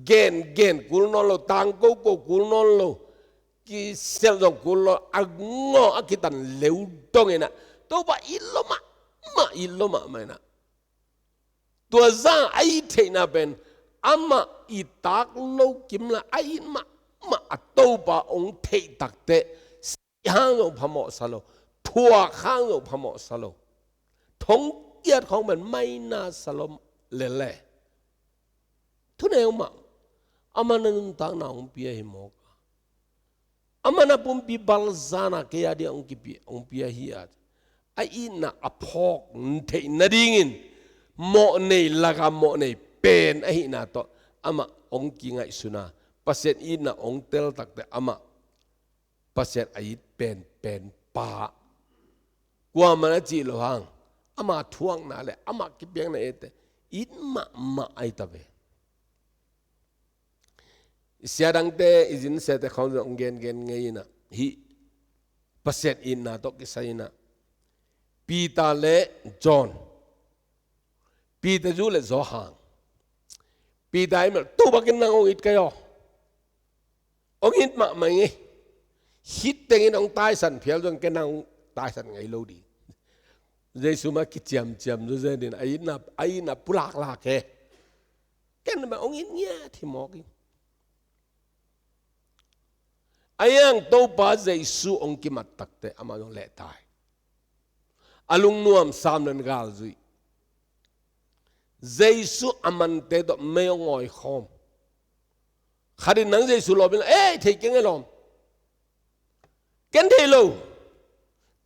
gen gen kul nawn lo, tang koko kul nawn lo, kisel zong kul lo, a ngaw a kitan leu dongin ah, Topa it lo mahmah, it lo mahmah in ah, tua zah a it theihna pen amah it tak lo kimla, a it mahmah a Topa hong theih takteh, sih hang zong phamawhsa lo, thuak hang zong phamawhsa lo, thongkiat khawng pen maina sa lo lel e. Thuneu mah, amah in ah nuntakna hong pia hi mawk a, amah in ah pumpi balzana kei a dia hong kipia, hong pia hi a, a itna a phawk theih nadingin mawhnei lakah mawhnei pen ahihna tawh amah hong kingaihsun a, Pasian itna hong tel takteh amah Pasian a it penpen pa. Kuamah in a cih loh hang, ama thuakna le ama kipiakna ete it mahmah ahi ta ve. I sia dangte, i zinsiate khawng zong hong gengen ngei in ah, hih Pasian itna tawh kisai in ah, Peter le John, Peter zu le Johan. Peter in ah, Topa, ken nang hong it ka hi aw. Hong it mahmah ing e. Hih tengin hong taisan phial zong ken nang hong taisan ngei lo ding. Jesu mah kiciamciam zawzen in a itna, a itna pulaklak e. Ken mah hong it ngiat hi mawk ing. Ahi hang Topa Jesu hong kimat takteh amah zong lehtai. A lungnuam, sam le gal zui. Jesu a mante tawh mei hong ngawi khawm. Khat in nang Jesu lawm in, "Ei, thei keng e lawm. Ken thei lo.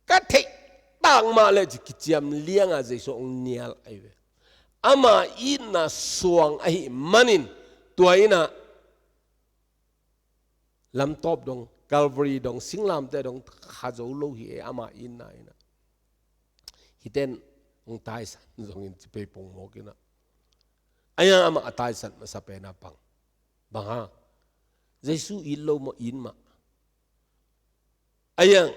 Ka theih tak mah leh," ci kiciam lianga Jesu hong nial ahi ve. Ama itna suang ahih manin tua in ah lamtawp dong, Calvary dong, singlamteh dong kha zo lo hi e, ama itna in ah. Hihte in hong taisan zongin ci pei pong mawk in ah. Ahi hang amah a taisan masa pen a pang. Bang hang? Jesu it lo maw, it mah? Ahi hang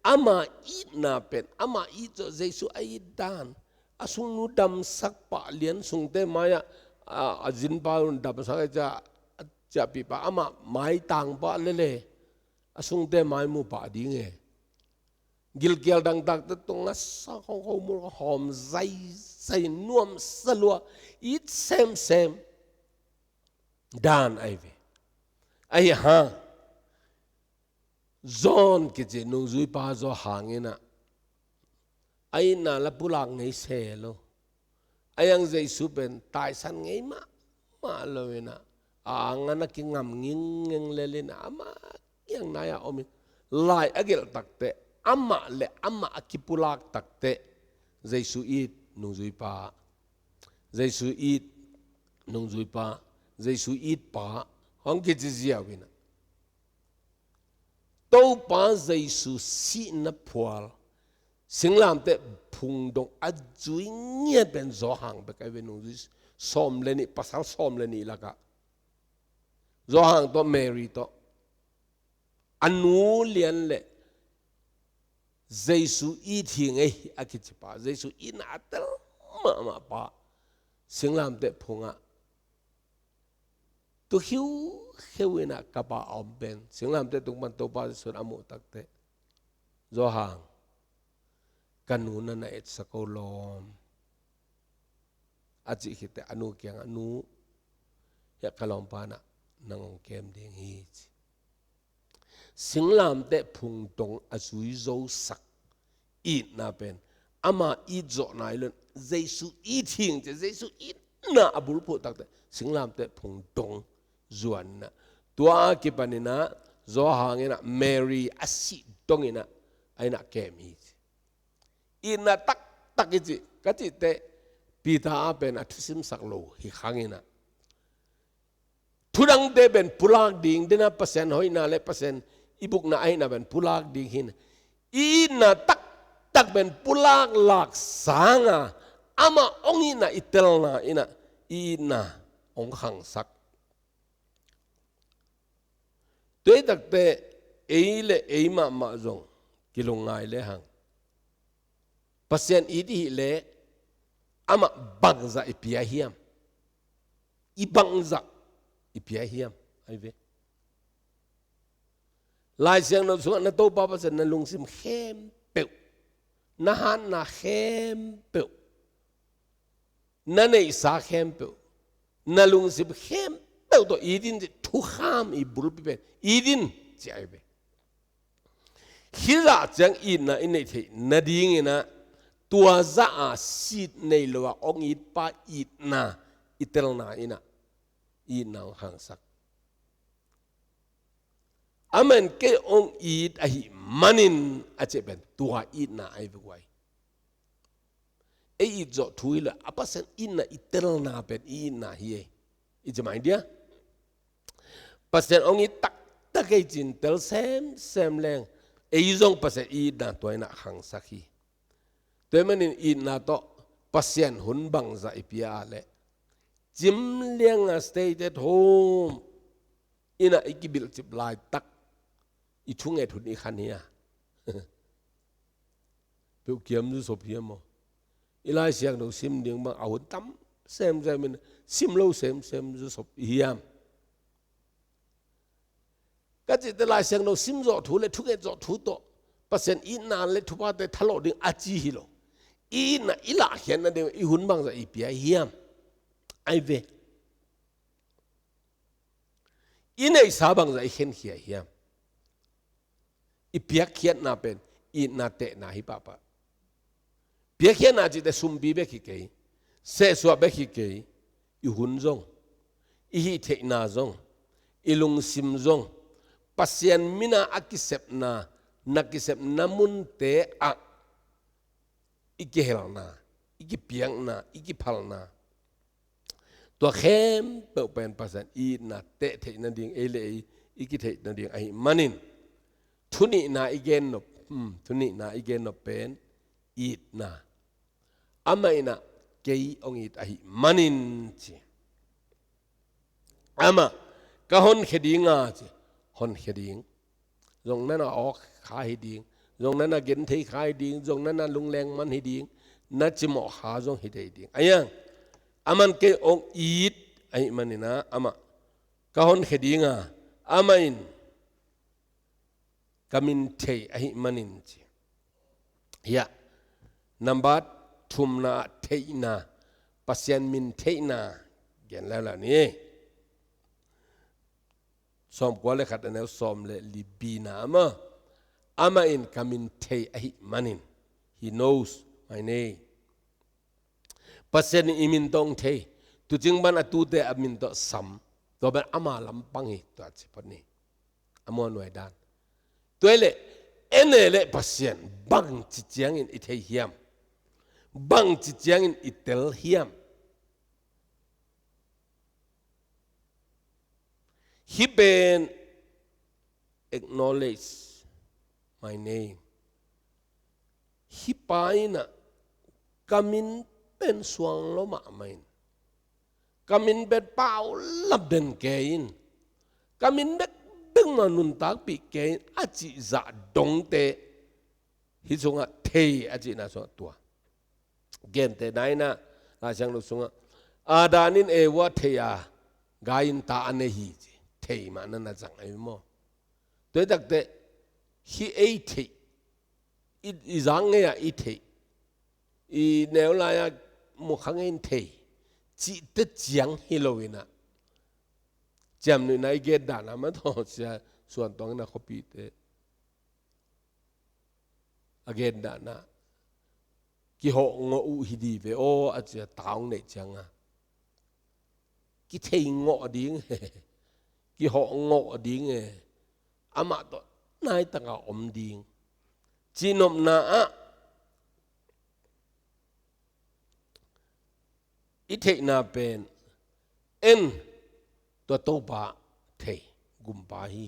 ama itna pen, ama it zawh, Jesu a it dan. A sungnu damsak pah, lian sungte mai-ah a, a zinpa damsak a, ciah, a ciahpih pah, amah maitang pah lele. A sungte mai mu pah ding e. Gilkial dangtakte tungah sa khawngkho mul hawm zaizai, nuamsa lua, it semsem dan ahi ve. Ahi hang John kici nungzuipa Johan in ah, a itna la pulak ngei se lo. Ahi hang Jesu pen taisan ngei mahmah lo in ah, a ang ah na kingam ngingeng lel in ah, amah kiang nai-ah om in, lai a gelh takteh, amah le amah a kipulak takteh, Jesu it nungzuipa, Jesu it nungzuipa, Jesu it pa, hong kici ziau in ah. Topa Jesu sihna phual, singlamteh phung dong a zui ngiat pen Johan bek ahi ve, nungzui sawm le nih, pasal sawm le nih lakah. Johan tawh Mary tawh, a nu lian le Jesu it hi ngei a kici pa, Jesu itna a tel mahmah pa, singlamteh phungah tu khiukheu in ah kap a om pen, singlamteh tung pan Topa Jesu in a muh takteh, "Johan, ka nu na na etsak o lawm," a cih khit teh a nu kiangah, "Nu, hiah ka lawmpa in ah nang hong kem ding hi," ci. Singlamteh phung dong a zui zosak itna pen, ama it zawh nai lo in, Jesu it hi ing ci, Jesu itna a bulphuh takteh, singlamteh phung dong zuan in ah, tua a kipan in ah, Johan in ah, Mary a sih dong in ah, a inn ah kem hi ci. Itna tak taktak i cih, ka cih teh Peter a pen a thusimsak lo hi khang in ah, thudangte pen pulak ding, dena Pasian hoihna le Pasian i bukna ahihna pen pulak ding hi in ah, i itna taktak pen pulak lak sanga amah hong itna i telna in ah i itna hong khangsak. Tua hi takteh ei le ei mahmah zong kilungngai lehang, Pasian it i hih leh amah bangzah i pia hiam? I bangzah i pia hiam? Ai ve. Lai Siangtho sungah na Topa Pasian na lungsim khempeuh, na hatna khempeuh, na neihsa khempeuh, na lungsim khempeuh tawh it in ci, thukham i bulpi pen it in ci ai ve. Hih zah ciang itna i neih theih nadingin ah, tua zah a sit nei lo a hong itpa itna i telna in ah itna hong khangsak. Amah in kei hong it ahih manin a cih pen tua itna ai ve guai. Ei it zawh thu hi lo a, Pasian itna i telna pen i itna hi ei. I ci mai dia, Pasian hong it taktak ei ci-in tel semsem leng, ei zong Pasian i itna tua in ah khangsak hi. Tua ahih manin itna tawh Pasian hun bangzah i pia a leh, cim lianga stay at home in ah i kibilhcip laitak i thunget hun i khan hi a. Peuh kiam zusop hiam maw? I Lai Siangtho sim ding bang a hun tam semsem in, sim lo semsem zusop hiam? Ka cih teh Lai Siangtho sim zawh thu le thunget zawh thu tawh Pasian itna le thuphate thalawh ding a ci hi lo. I itna i lahkhiatna ding i hun bangzah i pia hiam? Ai ve. I neihsa bangzah i khenkhia hiam? I piakkhiatna pen itna tehna hi pahpah. Piakkhiatna cih teh sumpi bek hi kei, sehsuah bek hi kei, i hun zong, i hih theihna zong, i lungsim zong, Pasian min a a kisepna, na kisepna munte ah i kihelna, i kipiakna, i kiphalna, tua khempeuh pen Pasian itna teh theih nading, ei le ei i kitheih nading ahih manin, thu nihna i gen nop, hmm, thu nihna i gen nop pen itna. Amah in ah kei hong it ahih manin ci. Amah ka honkhia ding a ci, honkhia ding. Zong na na awk kha hi ding, zong na na genthei kha hi ding, zong na na lungleng man hi ding, na cimawh kha zong hi thei ding. Ahi hang, aman kei hong it ahih manin ah amah ka honkhia ding a, amah in ka min thei ahih manin ci. Hiah, nambat thumna ah theihna, Pasian min theihna gen leuleu ni. Sawmkua le khat a neu sawm le li B-na ah maw, amah in ka min thei ahih manin, he knows my name. Pasian in i min tawh hong thei, tuucing ban a tuute a min tawh sam, tua ban ama lampang hi, tua ci phot ni. A muanhuai dan. Tua hi leh, en e leh Pasian bangci ciangin i thei hiam? Bangci ciangin i tel hiam? Hih pen acknowledge my name. Hih pa in ah ka min pen suang lo mahmah in, ka min pen paulap den kei in, ka min bekbek mah nuntakpih kei in a cih zah dongte, hih sungah thei a cihna sungah tua. Gentehna in ah, Lai Siangtho sungah, Adam in Eva thei a, gai in ta a nei hi ci. Thei mah na na zang ahi maw? Tua hi takteh, hih ei theih, i, i zang ngei a i theih, i neu lai a mukha ngei in thei, cihte ciang hi lo in ah, ciamnuihna i gen dan a mah tawh sia suan tuang in ah khuapite a gen dan a, kihawh ngawh uh hi di ve aw, a ci a, ta hong neih ciang a, kithei ngawh ding e, kihawh ngawh ding e, amah tawh nai tak a om ding, cihnopna ah i theihna pen en tua Topa thei, gumpa hi,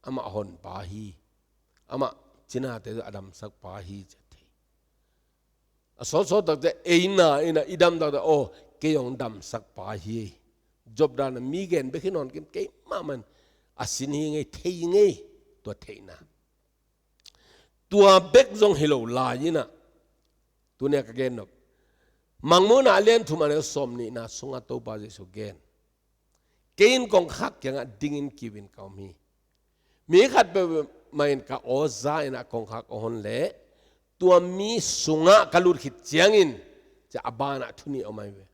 amah honpa hi, amah cinate a damsakpa hi ci a thei. A sawtsawt takte eina ina i dam takte aw kei hong damsakpa hi. Job dana mi gen bek hi nawn kim kei mahmah in a sin hi ngei thei ngei tua theihna. Tua bek zong hi lo lai ina tunia ka gen nop Mangmuhna a lian thum a neu sawm nihna sunga Topa Jesu gen. Kei in kongkhak kiangah dingin kiu in ka om hi. Mi khat peuhmah in ka aw za in a kongkhak a hon leh tua mi sungah ka lut khit ciangin ci a banah thu nih om ahi ve.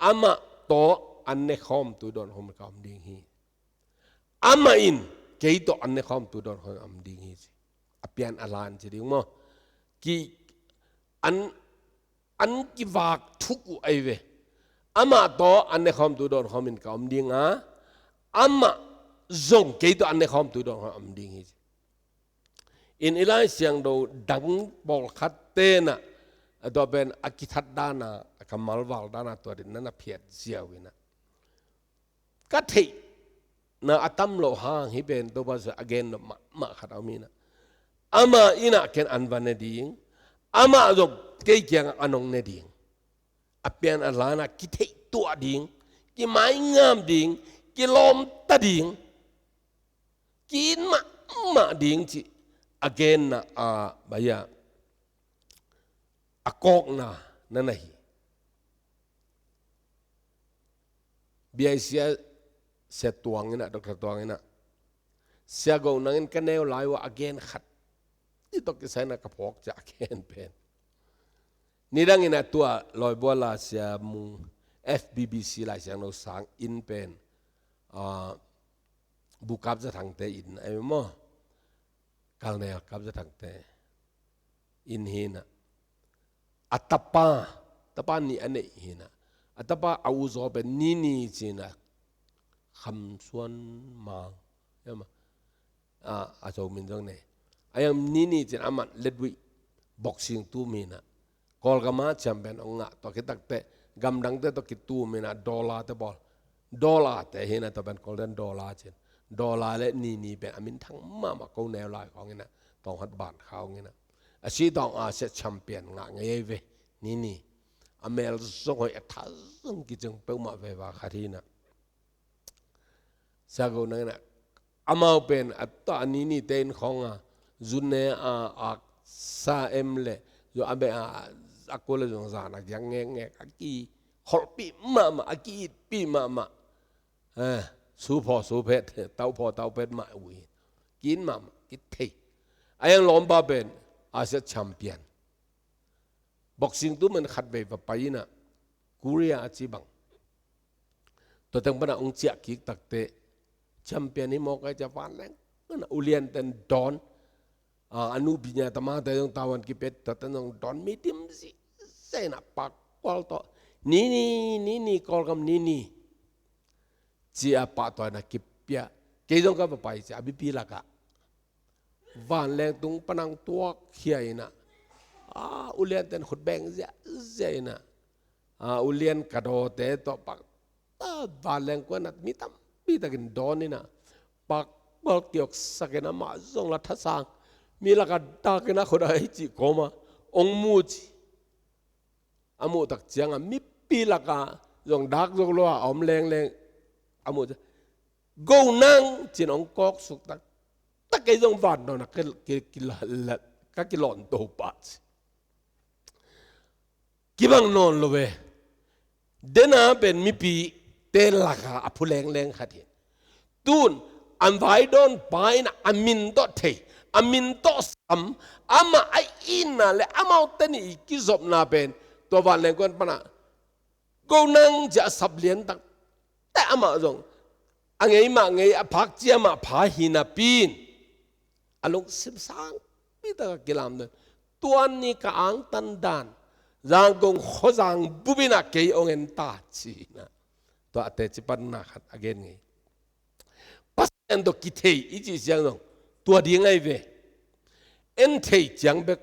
Amah tawh an ne khawm tuidawn khawm ka om ding hi. Amah in kei tawh an ne khawm tuidawn khawm om ding hi ci. A pian a lan ci ding maw? Ki an an kivak thuk uh ahi ve. Amah tawh an ne khawm tuidawn khawm in ka om ding a, amah zong kei tawh an ne khawm tuidawn khawm om ding hi ci. In i Lai Siangtho dang pawlkhat tenah a tua pen a kithat dana a kammal val dana tua din nana phiat ziau ina ka theihna a tam loh hang hi pen Topa Jesu a gen nop mahmah khat a om ina. Amah ina ken an va ne ding, amah zong kei kiangah an hong ne ding. A pian a lana kitheih tuah ding, kimaingam ding, kilawmta ding, ki-it mahmah ding cih a genna a baia a kawkna na na hi. Biaisia sia tuang ina, Doctor Tuang ina, sia go nangin ka neu lai uh a gen khat i tok kisaina ka phawk cia a gen pen. Nidang ina tua Lawibuala sia mung F B B C Lai Siangtho sang in pen, ah, Bu Kap Za Thangte in ai maw? Kalnel Kap Za Thangte in hina. A tapa, tapa nih a neih hina. A tapa a uzaw pen Nini cina Kham Suan Mang. Yama. A, a zo min zong ne. A yang Nini cin amat Ledwih boxing tu mina. Kawlgama champion ong ngah tua kitakte gamdangte tua kitu mina dollar te bawl. Dollar te hina tua pen Golden Dollar cin. Dollar le Nini pen a min thang mahmah ko neu lai khawng ina. Tawnghat ban khawng ina. A si tawng a sia champion ngah ngei ve. Nini. A mel zong hoi a tha zong kicing peuhmah ve va khat hina. Sia go nangina amau pen a ta a Nini te in khawng a zun ne a ak sa em le zu a be a a ko le zong zan a giang ngek ngek a ki kholh pi mahmah a ki it pi mahmah. Eh, su phaw su phet, tau phaw tau phet mah ui. Kin mahmah, ki thei. A yang lawmpa pen a sia champion. Boxing tu man khat vei va pai ina Korea a ci bang. Tua teng pana ong ciah kik takte champion hi mawk ai cia vanleng. Ana ulian ten dawn. A, a nu binya tama te zong tawan kipet tua ten zong dawn mi dim zi. Zena pak kual tawh. Nini, Nini, Kawlgam Nini. Cia pahtawi na kipia. Kei zong ka va pai cia a bipi laka. Vanleng tung panang tuak khia ina. A, ulian ten khut beng zia, zia ina. A, ulian ka dawte tawh pak. A, vanleng kuan at mi tam, mi takin dawn ina. Pak, bal kiok sakin amah zong la thasang. Mi laka dakin a khut a hei ci koma. Ong mu ci. A muh tak cianga mipi laka zong dak zo lo a om lengleng a muh ciang go nang cin ong kawk suk tak tak kei zong van nawn a ki, ki, ki, la, la, ka kilawn to pah ci. Kibang nawn lo ve. Dena pen mipi te laka a phu lengleng khat hi. Tun an vai dawn pa in a min tawh thei, a min tawh sam, amah a itna le amaute nih i kizopna pen tua vanleng kuan pana ko nang cia a sap lian tak te amah zong a ngei mah ngei a phak cia mah pha hi napi in a lungsim sangpi taka kilam dan tuan ni ka angtan dan zangkong khuazang bubina kei ong en ta cina tua a teci panna khat a gen ngei. Pasian tawh kithei i cih siang zong tua ding ahi ve. En thei ciang bek,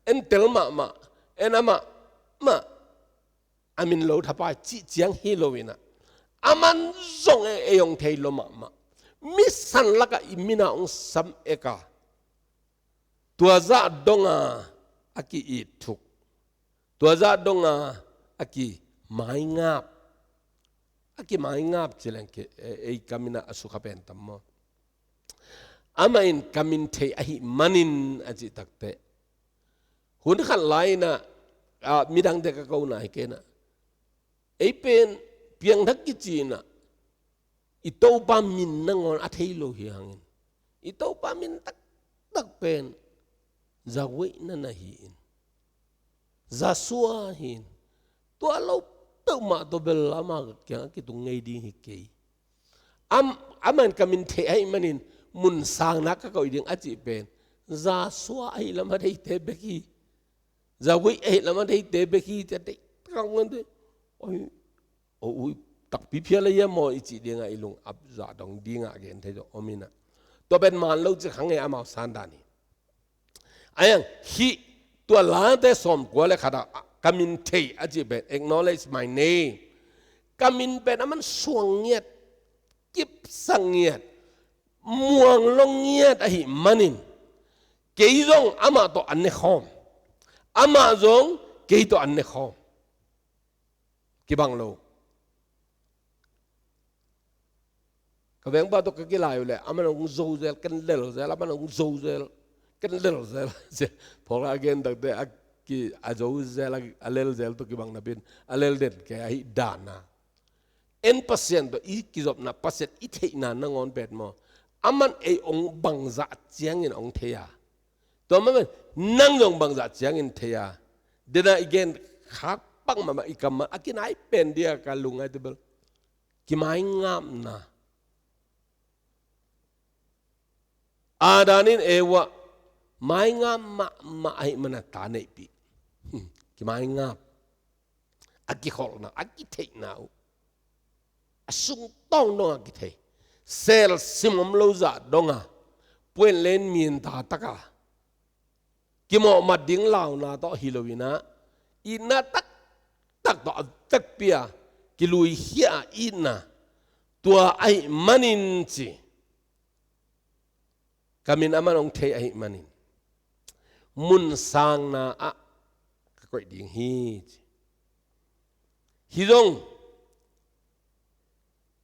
en tel mahmah, en amah mah a min lo thapai cih ciang hi lo in ah, aman zong ei, ei hong thei lo mahmah. Mi san lakah i min a hong sam ek a, tua zah dong a a ki-it thuk, tua zah dong a a kimaingap, a kimaingap ci leng, ei, ei kam in ah a sukha pen tam maw? Amah in ka min thei ahih manin a cih takteh, hun khat lai in ah, ah, midangte ka ko nai kei in ah, ei pen piangthak kici in ah, i Topa min nangawn a thei lo hi hangin, i Topa min taktak pen Yahweh na na hi in, Yahshua hi in, tua lo peuhmah tawh bel ama kiangah kitung ngei ding hi kei. Am, amah in ka min thei ahih manin mun sangna ka koih ding a cih pen Yahshua ahih lam a theite bek hi. Yahweh ahih lam a theite bek hi, ci a theih taktak ngan te. Oi, o ui, takpi phial a hiam maw i cih ding a i lung ap zah dong ding a gen thei tawh om in ah, tua pen man lo ci kha ngei, amau san dan hi. A hiang, hih tua Late sawmkua le khat ah ka min thei a cih pen, acknowledge my name. Ka min pen aman suang ngiat, kipsak ngiat, muang lo ngiat ahih manin, kei zong amah tawh an ne khawm, amah zong kei tawh an ne khawm. Kibang lo. Ka vengpa tawh ka kilai uh leh, aman hong zo zel, ken lel zel, aman hong zo zel, ken lel zel. Paul a gen takte a ki, a zo zel, a, a lel zel tawh kibang napi in, a lel den kei ahih dan a. En Pasian tawh i kizopna, Pasian i theihna nangawn pen maw, aman ei hong bangzah ciangin hong thei a, tua mah pen nang zong bangzah ciangin thei a, den a i gen khak pak mahmah, i kam mah a kinai pen dia ka lungngaih te bel kimaingapna. Adam in Eva maingap mahmah ahih manin ta neihpih. Kimaingap. A kikholhna, a kitheihna uh, a sungtawng dong a kithei. Sel sim om lo zah dong a, puan len min ta tak a, kimawhmat ding launa tawh hi lo in ah, itna taktak tawh a vekpi a kiluikhia a itna, tua ahih manin ci. Ka min aman hong thei ahih manin, mun sangna ah ka koih ding hi, ci. Hih zong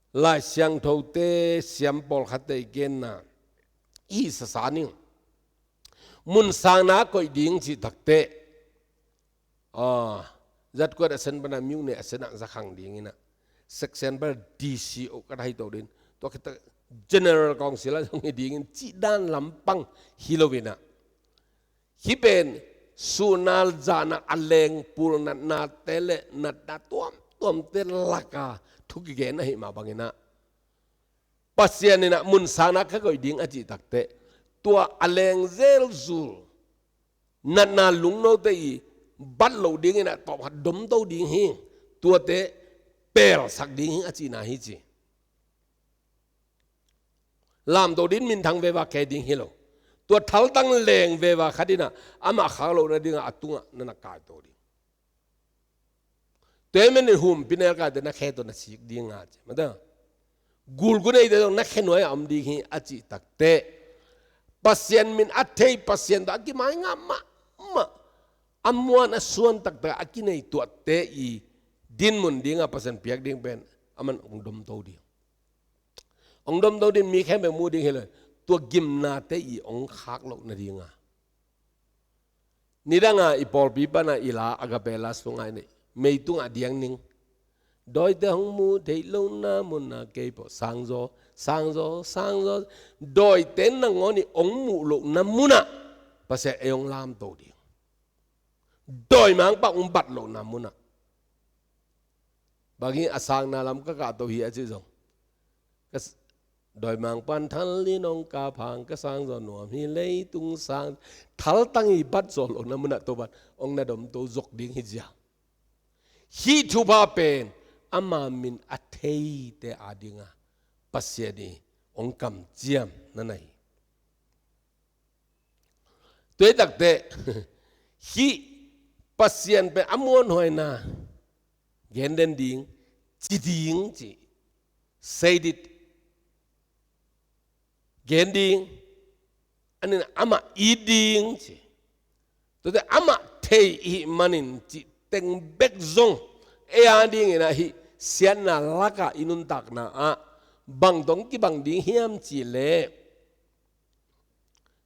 Lai Siangthote siam pawlkhatte i genna hi sasa ning. Mun sangna ah koih ding cih takteh, ah, zatkuat a sen pana miuh ne a sen ah zakhang ding in ah, section pana D C o ka thei to din, tua khit teh General Council ah zong hi ding in cih dan lampang hi lo in ah, hih pen suhna zahna a lengpul natnate le natna tuamtuamte laka thu kigen ahih mah bangin ah, Pasian in ah mun sangna ka koih ding a cih takteh, tua a leng zelzul natna lungnote i bat loh dingin ah tawmkhat domto ding hi, tuate pelsak ding hi a cihna hi ci. Lamto din minthang veva kei ding hi lo. Tua thaltang leng veva khat in ah amah khak loh nadingah a tungah na na kaito ding. Tua ahih manin humpi nelkaite na khe tawh na sik ding a ci. Mata, gulgu neite zong na khe nuai a om ding hi a cih takteh, Pasian min a thei, Pasian tawh a kimaingap mahmah, a muan a suan taktak a kinei tuate i dinmun dingah Pasian piak ding pen aman hong domto ding. Hong domto din mi khempeuh mu ding hi lo. Tua gimnate i hong khak loh nadingah, nidanga i pawlpi pana i la, Agape la sungah i nei, meitungah diang ning. Dawite hong mu theih lohna munah kei pawh sangzaw, sangzaw, sangzaw. Dawite nangawn i hong muh lohna munah Pasian ei hong lamto ding. Dawimangpa hong bat lohna munah. Bang hi a sangna lam ka kahto hi a cih zong, ka s-, dawimangpa'n thal in hong kap hang ka sangzaw nuam hi leitung sang. Thaltang i bat zawh lohna munah Topa'n hong na domto zok ding hi zia. Hih thupha pen ama min a theite adingah Pasian i hong kamciamna na hi. Tua hi takteh, hih Pasian pen a muanhuaina, Gen den ding, ci ding ci. Say it. Gen ding, a nih amah it ding ci. Tuate amah thei i hih manin cih teng bek zong ei a dingin ah hih siatna lakah i nuntakna ah bang tawh kibang ding hiam cih leh,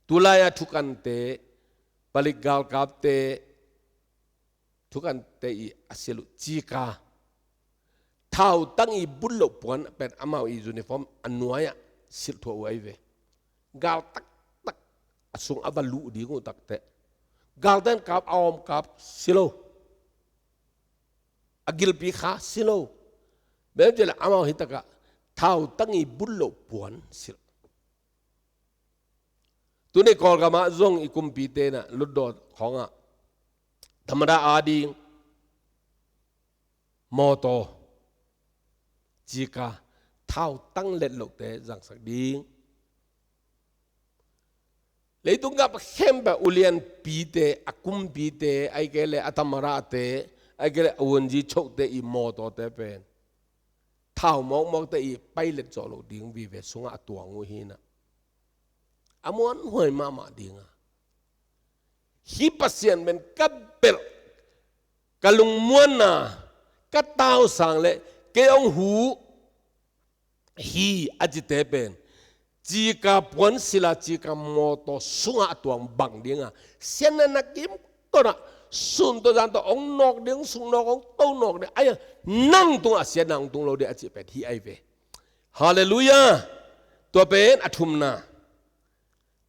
tulai-a thukante, palik galkapte, thukante i a silh uh cika, thautang i but loh puan pen amau i uniform a nuai-ah silh thuah uh ahi ve. Gal taktak a sung a va luh ding uh takteh, galten kap a om kap si lo, a gilpi kha si lo. Bem cih leh amau hi takah thautang i but loh puan silh. Tuni Kawlgam ah zong i kumpite in ah lutdaw khawngah tamada a ding mawtaw, cika, thautang let lohte zangsak ding. Leitung gam khempeuh ulianpite, a kumpite, ahih kei leh a tamadate, ahih kei leh a wunji chote i mawtawte pen thau mawkmawkte i pilot zawh loh ding vive sungah a tuang uh hi in ah, a muanhuai mahmah ding a, hih Pasian pen ka belh, ka lungmuanna, ka tausang leh kei hong huh hi a cite pen cika puan silh a, cika mawtaw sungah a tuang bang ding a, siatna na kimkot ah sun tawh zan tawh hong nawk ding, hong sung nawk, hong to nawk ding, ahi hang nang tungah siatna hong tung lo ding a cih pen hih ahi ve. Halleluiah. Tua pen a thumna.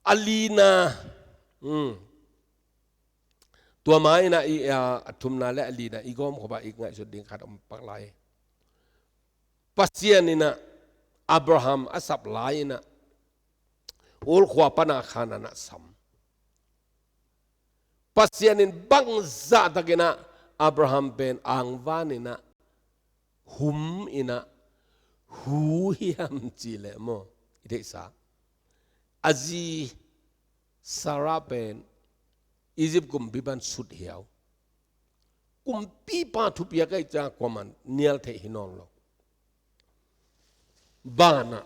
A lina, um, tua ma in ah i, a, a thumna leh a lina i gawmkhop ah i ngaihsut ding khat om pak lai. Pasian in ah Abraham a sap lai in ah, Ur khua pan a Kanaan ah sam. Pasian in bangzah takin ah Abraham pen angvan in ah, hum in ah, hu hiam cih leh maw, i theihsa, a zi Sarah pen Egypt kumpipa in sut hiau. Kumpipa thupiak ahih ciangin kuamah in nial theih hi nawn lo. Banah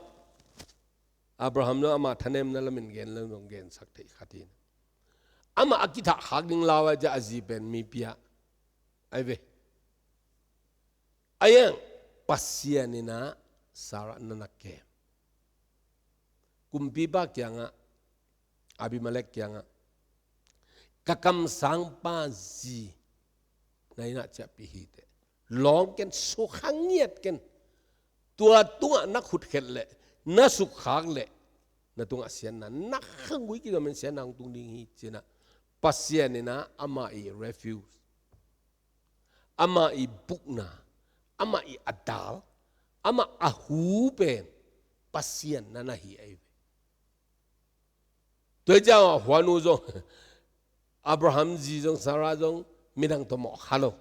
Abraham zong amah thanemna lamin gen lo zong gensak theih khat hi in, amah a kithah khak ding lau ahih ciangin a zi pen mi pia ahi ve. Ahi hang Pasian in ah Sarah na na kem. Kumpipa kiangah, Abimelek kiangah, ka kamsangpa zi na in ah ciahpih hi teh, lawng ken, sukha ngiat ken. Tua tungah na khutkhet leh, na sukkhak leh, na tungah siatna, na khanggui kizom in siatna hong tung ding hi ci in ah, Pasian in ah amah i refuge, amah i bukna, amah i a dal, amah a hu pen Pasian na na hi ahi ve. Tua hi ciangin a huan uh zong, Abraham zi zong, Sarah zong midang tawh mawh kha lo.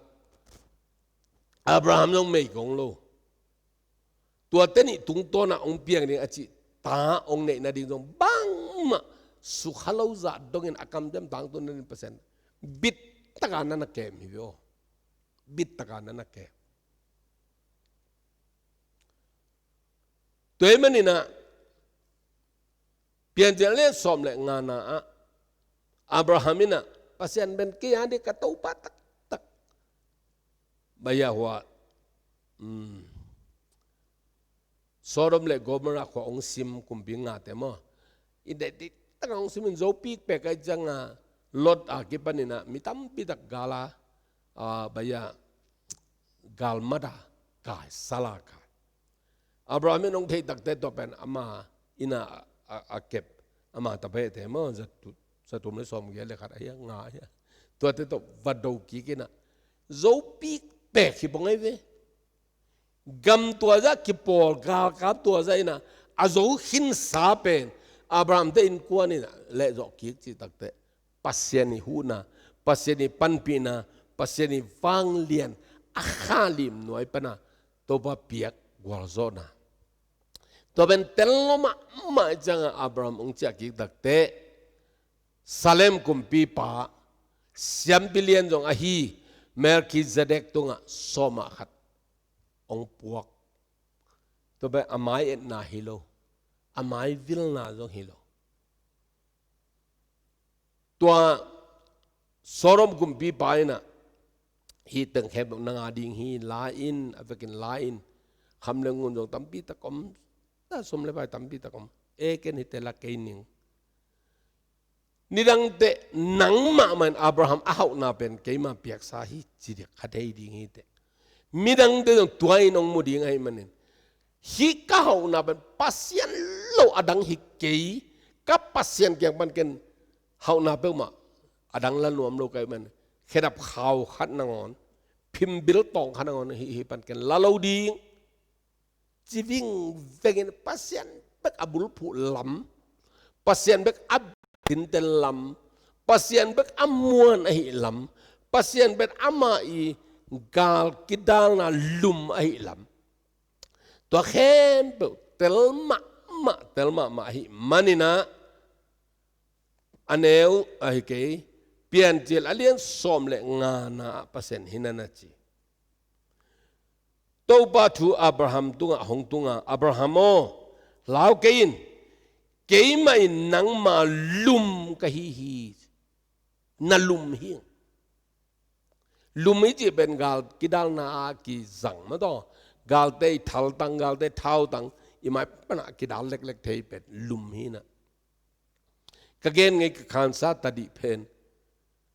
Abraham zong meigong lo. Tua teni tungtawn ah hong piang ding a cih ta hong neih nading zong bangmah sukha lo zah dongin a kamciam tangtun nading Pasian bittakin na na kem hi ve aw. Bittakin na na kem. Tua ahih manin ah, Piancil a lian sawm leh ngana ah, Abraham in ah, Pasian pen kei a ding ka Topa taktak. Baya hua, um, Sodom leh Gomorrah khua hong sim kumpi ngate maw, i deih diktak hong sim in zo pikpek ahih ciangin Lot a kipan in ah mi tampi tak gal a, ah, baya, gal mat a kai, sal a kai. Abraham in hong theih takteh tua pen ama inn ah a, a kep, ama taphete maw, za tu, za thum leh sawmgiat leh khat ahi a, nga ahi a, tuate tawh va do kik in ah, zo pikpek hi bang ahi ve. Gam tua zah kipawl, galkap tua zah in ah a zo khinsa pen Abraham te innkuan in ah lehzawh kik cih takteh, Pasian i huhna, Pasian i panpihna, Pasian i vanglian a kha lim nuai pan a Topa piak gualzawhna. Tua pen tel lo mahmah ahih ciangin Abraham hong ciah kik takteh, Salem kumpipa, siampi lian zong ahi Melkhizedek tungah sawm ah khat hong puak. Tua pen a mai etna hi lo, a mai vilna zong hi lo. Tua Sodom kumpipa in ah, hih teng khempeuh nang a ding hi, la in, a vekin la in, kham le ngun zong tampi tak om, ta sum le pai tampi tak om, e ken hihte la kei ning. Nidangte nangmah mah in Abraham a hauhna pen keima piaksa hi ci diak kha thei ding hi teh. Midangte zong tua in hong mu ding ahih manin, hih ka hauhna pen Pasian lo a dang hi kei, ka Pasian kiang pan ken hauhna peuhmah a dang la nuam lo ka hih manin, khedap khau khat nangawn, phimbil tawng khat nangawn hih, hih pan ken la lo ding. Ci vingveng in Pasian bek a bulphuh lam, Pasian bek a tinten lam, Pasian bek a muan ahih lam, Pasian bek amah i gal kidalna lum ahih lam. Tua khempeuh tel mahmah, tel mahmah ahih manin ah, a neu ahi kei, Piancil a lian sawm le ngana ah Pasian hi na na ci. Topa thu Abraham tungah hong tunga, Abraham aw, lau kei in, keimah in nangma lum ka hi hi. Na lum hi. Lum i cih pen gal kidalna a kizang mah tawh, galte i thaltang, galte thautang, i mai pana kidal leklek thei pen lum hi na. Ka gen ngei ka khansa tadih pen,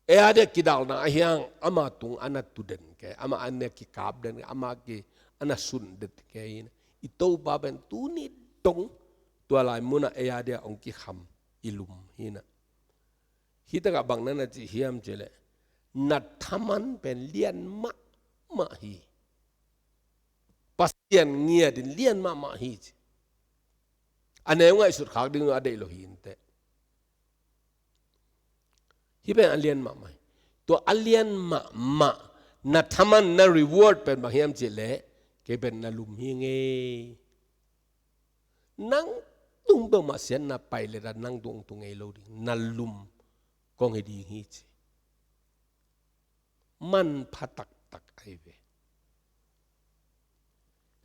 ei a dia kidalna a hiang ama tung a na tu den kei, ama a na kikap den kei, ama ki a na sun den kei hi na. I Topa pen tuni dong tua lai munah ei a dia hong kikham i lum hi na. Hih takah bang na na cih hiam cih leh, na thaman pen lian mahmah hi. Pasian ngiat in lian mahmah hi ci. A neu ngaihsut khak ding a deih lo hi inteh. Hih pen a lian mahmah hi. Tua a lian mahmah na thaman, na reward pen bang hiam cih leh, kei pen na lum hi ngei. Nang tung peuhmah siatna pai leh nang tung tung ngei lo ding, na lum kong hi ding hi ci. Manpha taktak ahi ve.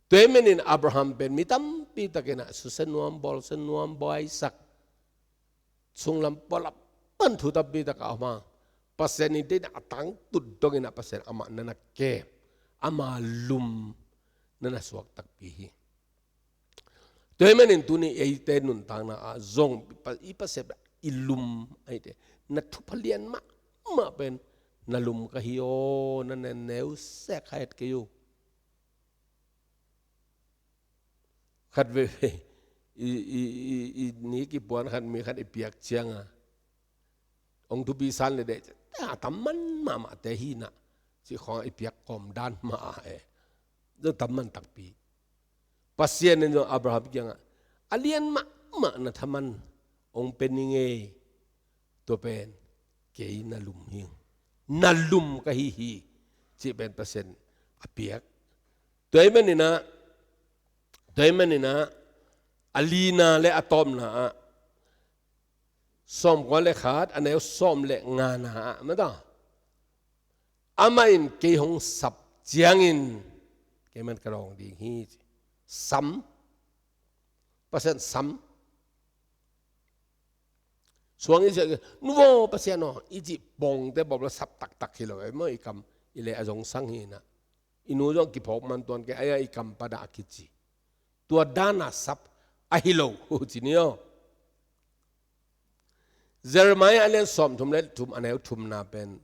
Tua ahih manin Abraham pen mi tampi takin ah susia nuam, bawlsia nuam, buaisak, sunglam pualam pan thu tampi tak a om a, Pasian in teh a tangtun dongin ah Pasian amah na na kem, ama lum na na suak takpi hi. Tua ahih manin tuni eite nuntakna ah zong i Pa, i Pasian i lum ahih teh, na thupha lian mahmah pen na lum ka hi aw, na ne neu sek kha het kei uh. Khat veve i, i, i, i ni kipuan khat mi khat i piak ciang a, hong thupi san le deh, a tam man mahmah te hi na, ci khawng i piak kawm dan mah a e. Zong tam man takpi. Pasian in zong Abraham kiangah, a lian mahmah na thaman hong pia ning ei, tua pen kei na lum hi, na lum ka hi hi, cih pen Pasian a piak. Tua ahih manin ah, tua ahih manin ah, a lina le a tawpna ah, sawmkua le khat, a neu sawm le ngana ah, mata, amah in kei hong sap ciangin, kei man ka dawng ding hi, ci. Sam. Pasian sam. Suang i sia, nu vaw Pasian aw, i cih pawngte bawp lo sap taktak hi lo, ei maw, i kam i leh a zong sang hi na. I nu zong kiphawk man tuan kei, ei a i kam padah a kici. Tua dana sap ahi lo, ci ni aw. Jeremiah a lian sawmthum le thum a neu thumna pen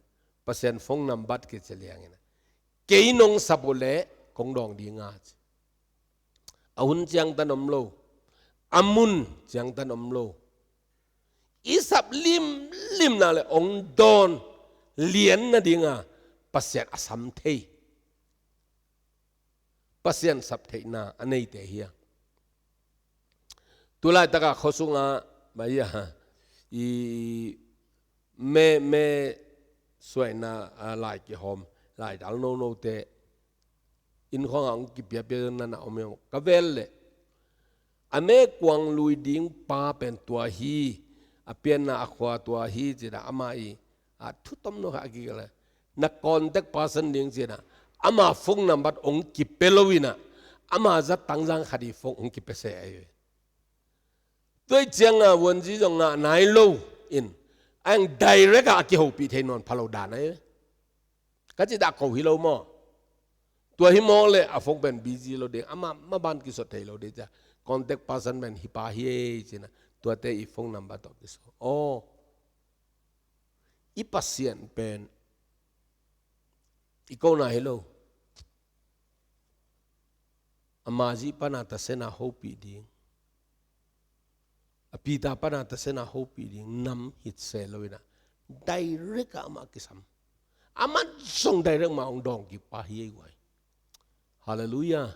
Pasian phone number kici liangin, kei nong sap uh leh kong dawng ding a, ci. A hun ciangtan om lo, a mun ciangtan om lo. I sap limlimna le hong dawn lian nadinga Pasian a sam thei. Pasian sap theihna a neite hi a. Tulaitakah khuasungah, mah hi a, i me, me suaina, a, lai kihawm, lai dal nonote, inn khawngah hong kipiapia nana om hi a, ka vel leh, a me kuang lui ding pa pen tua hi, a pianna a khua tua hi, ci-in ah amah i, a, thu tomno kha a kikal a, na contact person ding ci-in ah, Ama phone number hong kipia lo in ah, ama zat tangzang khat i phone hong kipia se ahi ve. Tua ciang a vuanzi zong ngah nai lo in, a hang direct ah a kihopih thei nawn pha lo dan ahi ve. Ka cih dah ko hi lo maw? Tua hi mawk leh a phone pen busy lo ding, ama maban kisot thei lo ding cia. Contact person pen hi pa hi ei ci-in ah, tuate i phone number tawh kisot. Aw, i Pasian pen i ko nai hi lo. Ama zi pan a tasen a hopih ding, a Peter pan a tasen a hopih ding nam hi se lo in ah, direct ah amah kisam. Aman zong direct mah hong dawng kik pa hi ei guai. Halleluiah.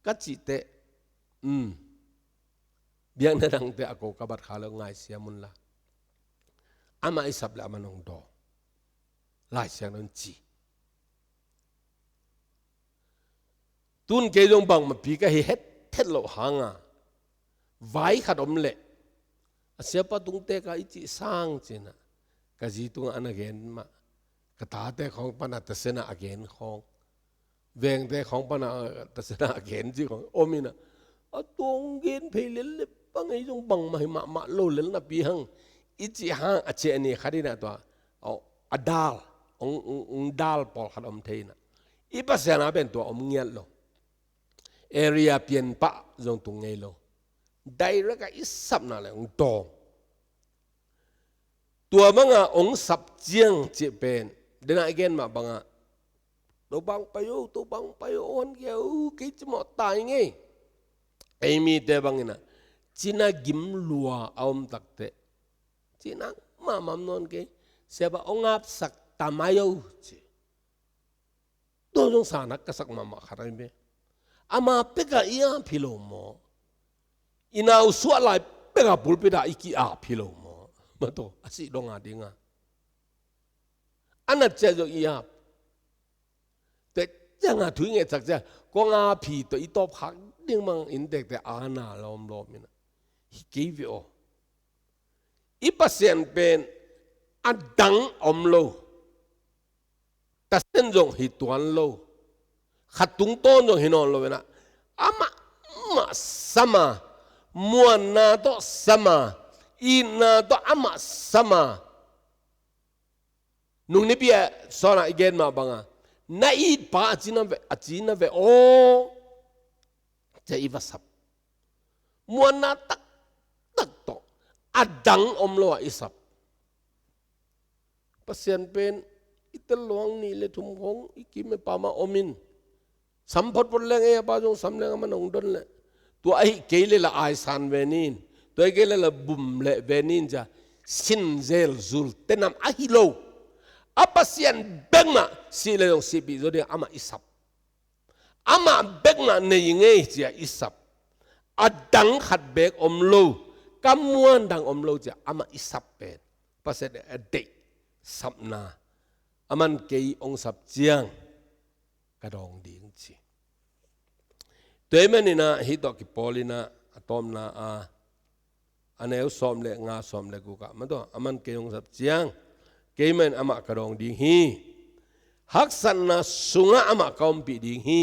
Ka cih teh, um, biakna dangte a ko ka bat kha lo, ngaisiam un la. Amah i sap leh aman hong dawng. Lai Siangtho in ci. Tun kei zong bangmah pi ka hi hethet loh hang a, vai khat om leh, a siapa tungte ka i cih sang ci-in ah, ka zi tungah a na gen mah, ka tate khawng pan a tasen a a gen khawng, vengte khawng pan a tasen a a gen cih khawng om in ah, a tua hong gen phei lel leh bang ei zong bangmah hi mahmah lo lel napi hang, i cih hang a ciah ni khat in ah tua, aw, a dal, hong, hong, hong dal pawlkhat om thei in ah, i Pasian a pen tua om ngiat lo. Area pianpah zong tung ngei lo. Direct ah i sapna leh hong dawng. Tua bang a hong sap ciang cih pen, den a i gen mah bang a, Topa hong pai o, Topa hong pai o, hong kia o, kei cimawh tai ngei. Ei mite bang in ah, cina gim lua a om tak teh, cina mahmah om nawn kei. Siapa hong apsak ta mai o ci. Tua zong sa nak ka sak mahmah khat ahi ve. Ama pek a i ap hi lo maw? I nau suah lai pek a pulpit ah i ki-ap hi lo maw? Mah tawh a sih dong a ding a, a nat ciang zong i ap. Tua ciang a thu i ngetsak ciang, kong ap hi tawh i tawp khak ding bang inntekte a na lawmlawm in ah, hi kei ve aw. I Pasian pen a dang om lo. Tasen zong hi tuan lo. Khat tungtawn zong hi nawn lo in ah, amah mah sam a, muanna tawh sam a, itna tawh amah sam a. Nung nipi a sawn ah i gen mah bang a, na it pa a cina ve, a cina ve aw, cia i va sap. Muanna taktak tawh, a dang om lo ah i sap. Pasian pen i tel luang nih le thum khawng i kim e pa mah om in. Sam photphot leng ei a pa zong sam leng, aman hong don leh. Tua ahi kei leh la aisan ve nin. Tua ahi kei leh la bum leh ve nin cia. Sin zel zul tenam ahi lo. A Pasian bek mah sih leh zong sihpih zaw ding amah i sap. Amah bek mah nei ngei cia i sap. A dang khat bek om lo, ka muan dang om lo cia amah i sap pen, Pasian a deih sapna. Aman kei hong sap ciang ka dawng ding ci. Tua ahih manin ah hih tawh kipawl in ah, a tawpna a, a neu sawm le nga, sawm le guk ah, mah tawh, aman kei hong sap ciang, keimah in amah ka dawng ding hi. Haksatna sungah amah ka ompih ding hi.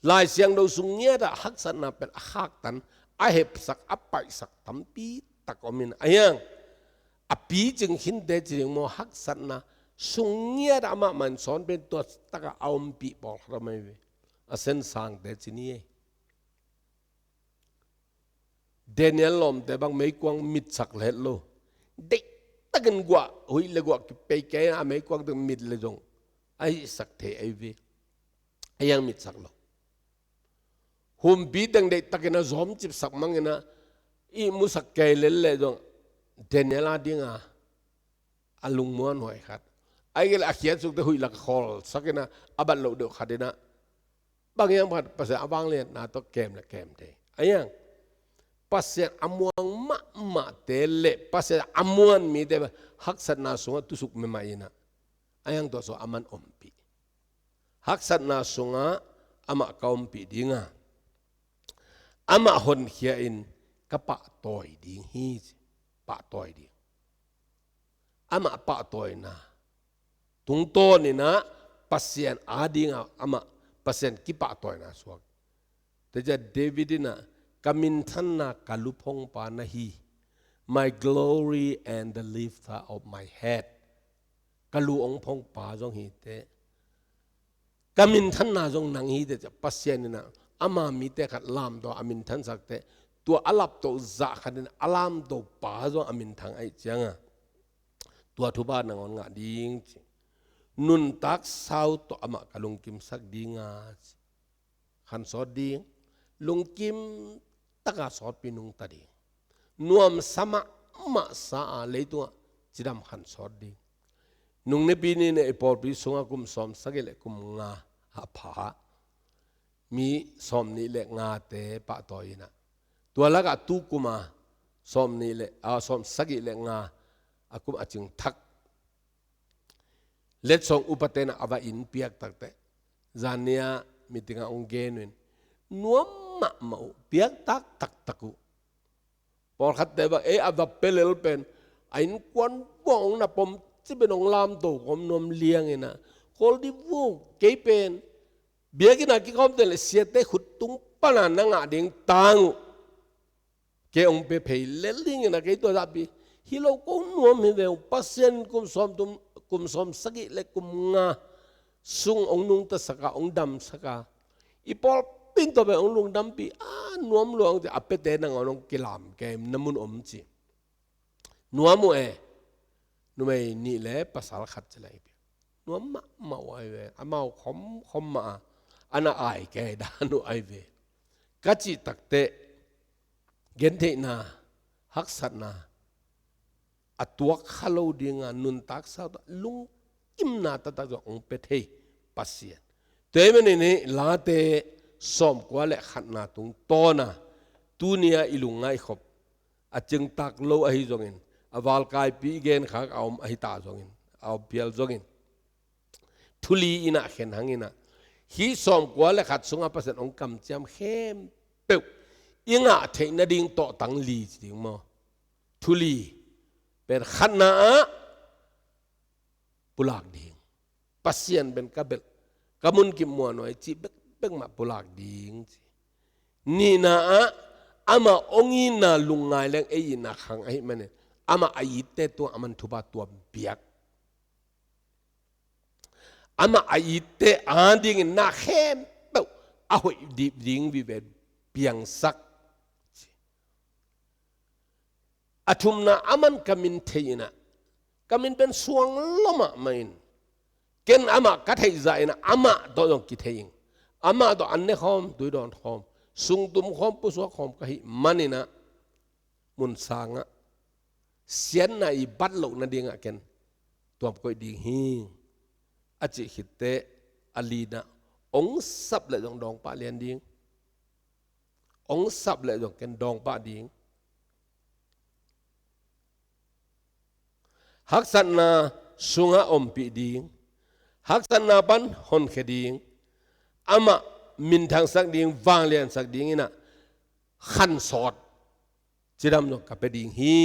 Lai Siangtho sung ngiat ah haksatna pen a khaktan, a hepsak, a paihsak tampi tak om in, a hiang, a picing khinte ci ding maw, haksatna sung ngiat ah amah man sawn pen tua tak ah a ompih pawlkhat om ahi ve. A sensangte ci ni ei. Daniel lawmte bang meikuang mitsak leh het lo. Deihtakin guah, huih le guah kipei kei a, meikuang teng mit leh zong a hihsak thei ahi ve. A hiang mitsak lo. Humpi teng deihtakin a zawm cipsak mang in ah, ihmusak kei lel leh zong Daniel a ding a, a lungmuanhuai khat. Ahih kei leh a khiatsukte huih lak khawlsak in ah, a bat loh deuh khat in ah, bang hiam khat Pasian a vangliatna tawh kem le kem thei. A hiang, Pasian a muang mahmahte le Pasian a muan mite haksatna sungah tusuk mah in ah, a hiang tua sungah aman ompih. Haksatna sungah amah ka ompih ding a, amah honkhia in ka pahtawi ding hi. Pahtawi ding. Amah pahtawina tungtawn in ah, Pasian adingah amah Pasian kipahtawina suak. Tua ciang David in ah, "Ka minthanna ka lu phongpa na hi. My glory and the lifter of my head." Ka lu hong phongpa zong hi teh, ka minthanna zong nang hi teh, Pasian in ah ama mite khat lamto a minthansak teh, tua a lapto zah khat in a lamto pa zong a minthang ahih ciangah, tua thupha nangawn ngah ding ci. Nuntak sau tawh amah ka lungkimsak ding a ci. Khan sawt ding, lungkim taka sawtpi nungta ding. Nuamsa mahmahsa a leitungah cidam khan sawt ding. Nung nepi ni ne i pawlpi sungah kum sawm sagih le kum nga a pha, mi sawm nih le ngate pahtawi in ah, tua lakah tu kuma sawm nih le, ah, sawm sagih le nga a kum a cing thak letsong upate in ah a va in piak takteh, zan ni-a meeting ah hong gen uh in, nuam mahmah uh, piak tak taktak uh. Pawlkhatte bang, ei, a va pia lel pen, a innkuan bang hong na pom cipin hong lamto khawm nuam liang in ah, Khawl dih vuk, kei pen biakinn ah kikhawm teh le siate khut tung pana na ngah ding tang uh. Kei hong pia phei lel ding in ah, kei tua zahpi hi lo, ko nuam hi ve uh. Pasian kum sawm tum, kum sawm sagih le kum nga sung hong nungtasak a, hong damsak a, i pawlpi in tua pen hong lungdampih a, nuam lua hong ci a, a piate nangawn hong kilam kei na mun om ci. Nuam uh e, numei nih le pasal khat ci lai pia. Nuam mahmah uh ai ve, amau khawm khawm mah a, a na ai kei dan uh ai ve. Ka cih takteh, gentheihna, haksatna a tuak kha lo ding a, nuntak sau tawh lungkimna taktak zong hong pia thei Pasian. Tua ahih manin hih Late sawmkua le khatna tungtawn a, tuni-a i lungngaih khop, a cingtak lo ahi zongin, a valkaipih i genkhak a om ahi ta zongin, a om phial zongin, thu li in ah khen hang in ah, hih sawmkua le khat sungah Pasian hong kamciam khempeuh i ngah theih nading tawhtang li ci ding maw? Thu li pen, khatna ah pulak ding. Pasian pen ka belh, ka munkip muanhuai cih bekbek mah pulak ding ci. Nihna ah, amah hong itna lungngai leng ei itna khang ahih manin, amah a itte tungah aman thupha tuam piak. Amah a itte adingin na khempeuh a hoih dip ding vive piangsak. A thumna, aman ka min thei in ah, ka min pen suang lo mahmah in, ken amah ka theih zah in ah, amah tawh zong kithei ing. Amah tawh an ne khawm, tui dawn khawm, sung tum khawm, pusuak khawm ka hih manin ah, mun sangah siatna i bat loh nadingah ken tuam koih ding hi, a cih khitteh, a lina, hong sap leh zong dawngpah lian ding, hong sap leh zong ken dawngpah ding. Haksatna sungah ompih ding, haksatna pan honkhia ding, amah minthangsak ding, vangliansak ding in ah, khansawt cidam zong ka pia ding hi,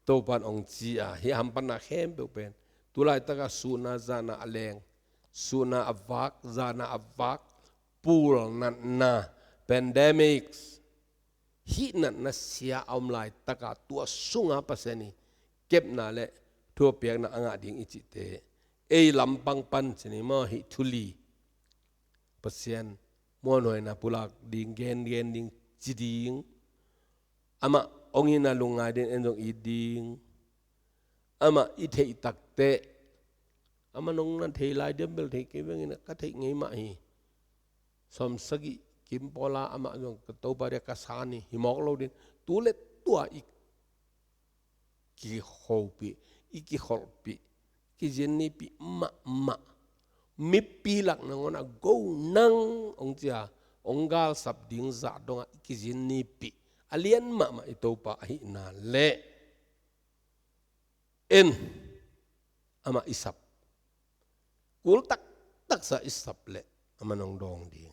Topa'n hong ci a, hih hamphatna khempeuh pen, tu laitakah suhna zahna a leng, suhna a vak, zahna a vak, pul natna, pandemics, hih natna sia a om laitakah tua sungah Pasian i kepna le thupiakna a ngah ding i cihte, ei lampang pan ci ni maw, hih thu li, Pasian muanhuaina pulak ding, gen gen ding, ci ding. Amah hong itna lungngai ding, en zong it ding. Amah i theih takteh, amah nong na thei lai diam, bel thei kei veng in ah, ka theih ngei mah hi. Sawmsagih kim pawla amah zong ka Topa dia ka san hi, hi mawk lo ding. Tu le tua i kikhopih, i kikholhpih, i kizinnipih mahmah. Mipi lak nangawn a go nang hong ci a, hong galsap ding zah dongah i kizinnipih a lian mahmah i Topa ahihna leh, en, amah i sap, kul taktaksa i sap leh amah nong dawng ding.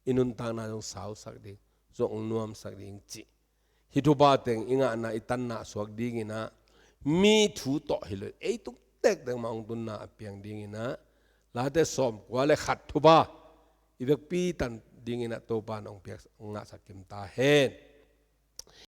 I nuntakna zong sausak ding, zong hong nuamsak ding cih. Hih thupha teng i ngahna, i tanna suak ding in ah, mi thu tawh hi lo, ei tung tektek mah hong tunna a piang ding in ah, Galatia sawmkua le khat thupha i vekpi tan dingin ah Topa in hong piak, hong ngahsak kim ta hen.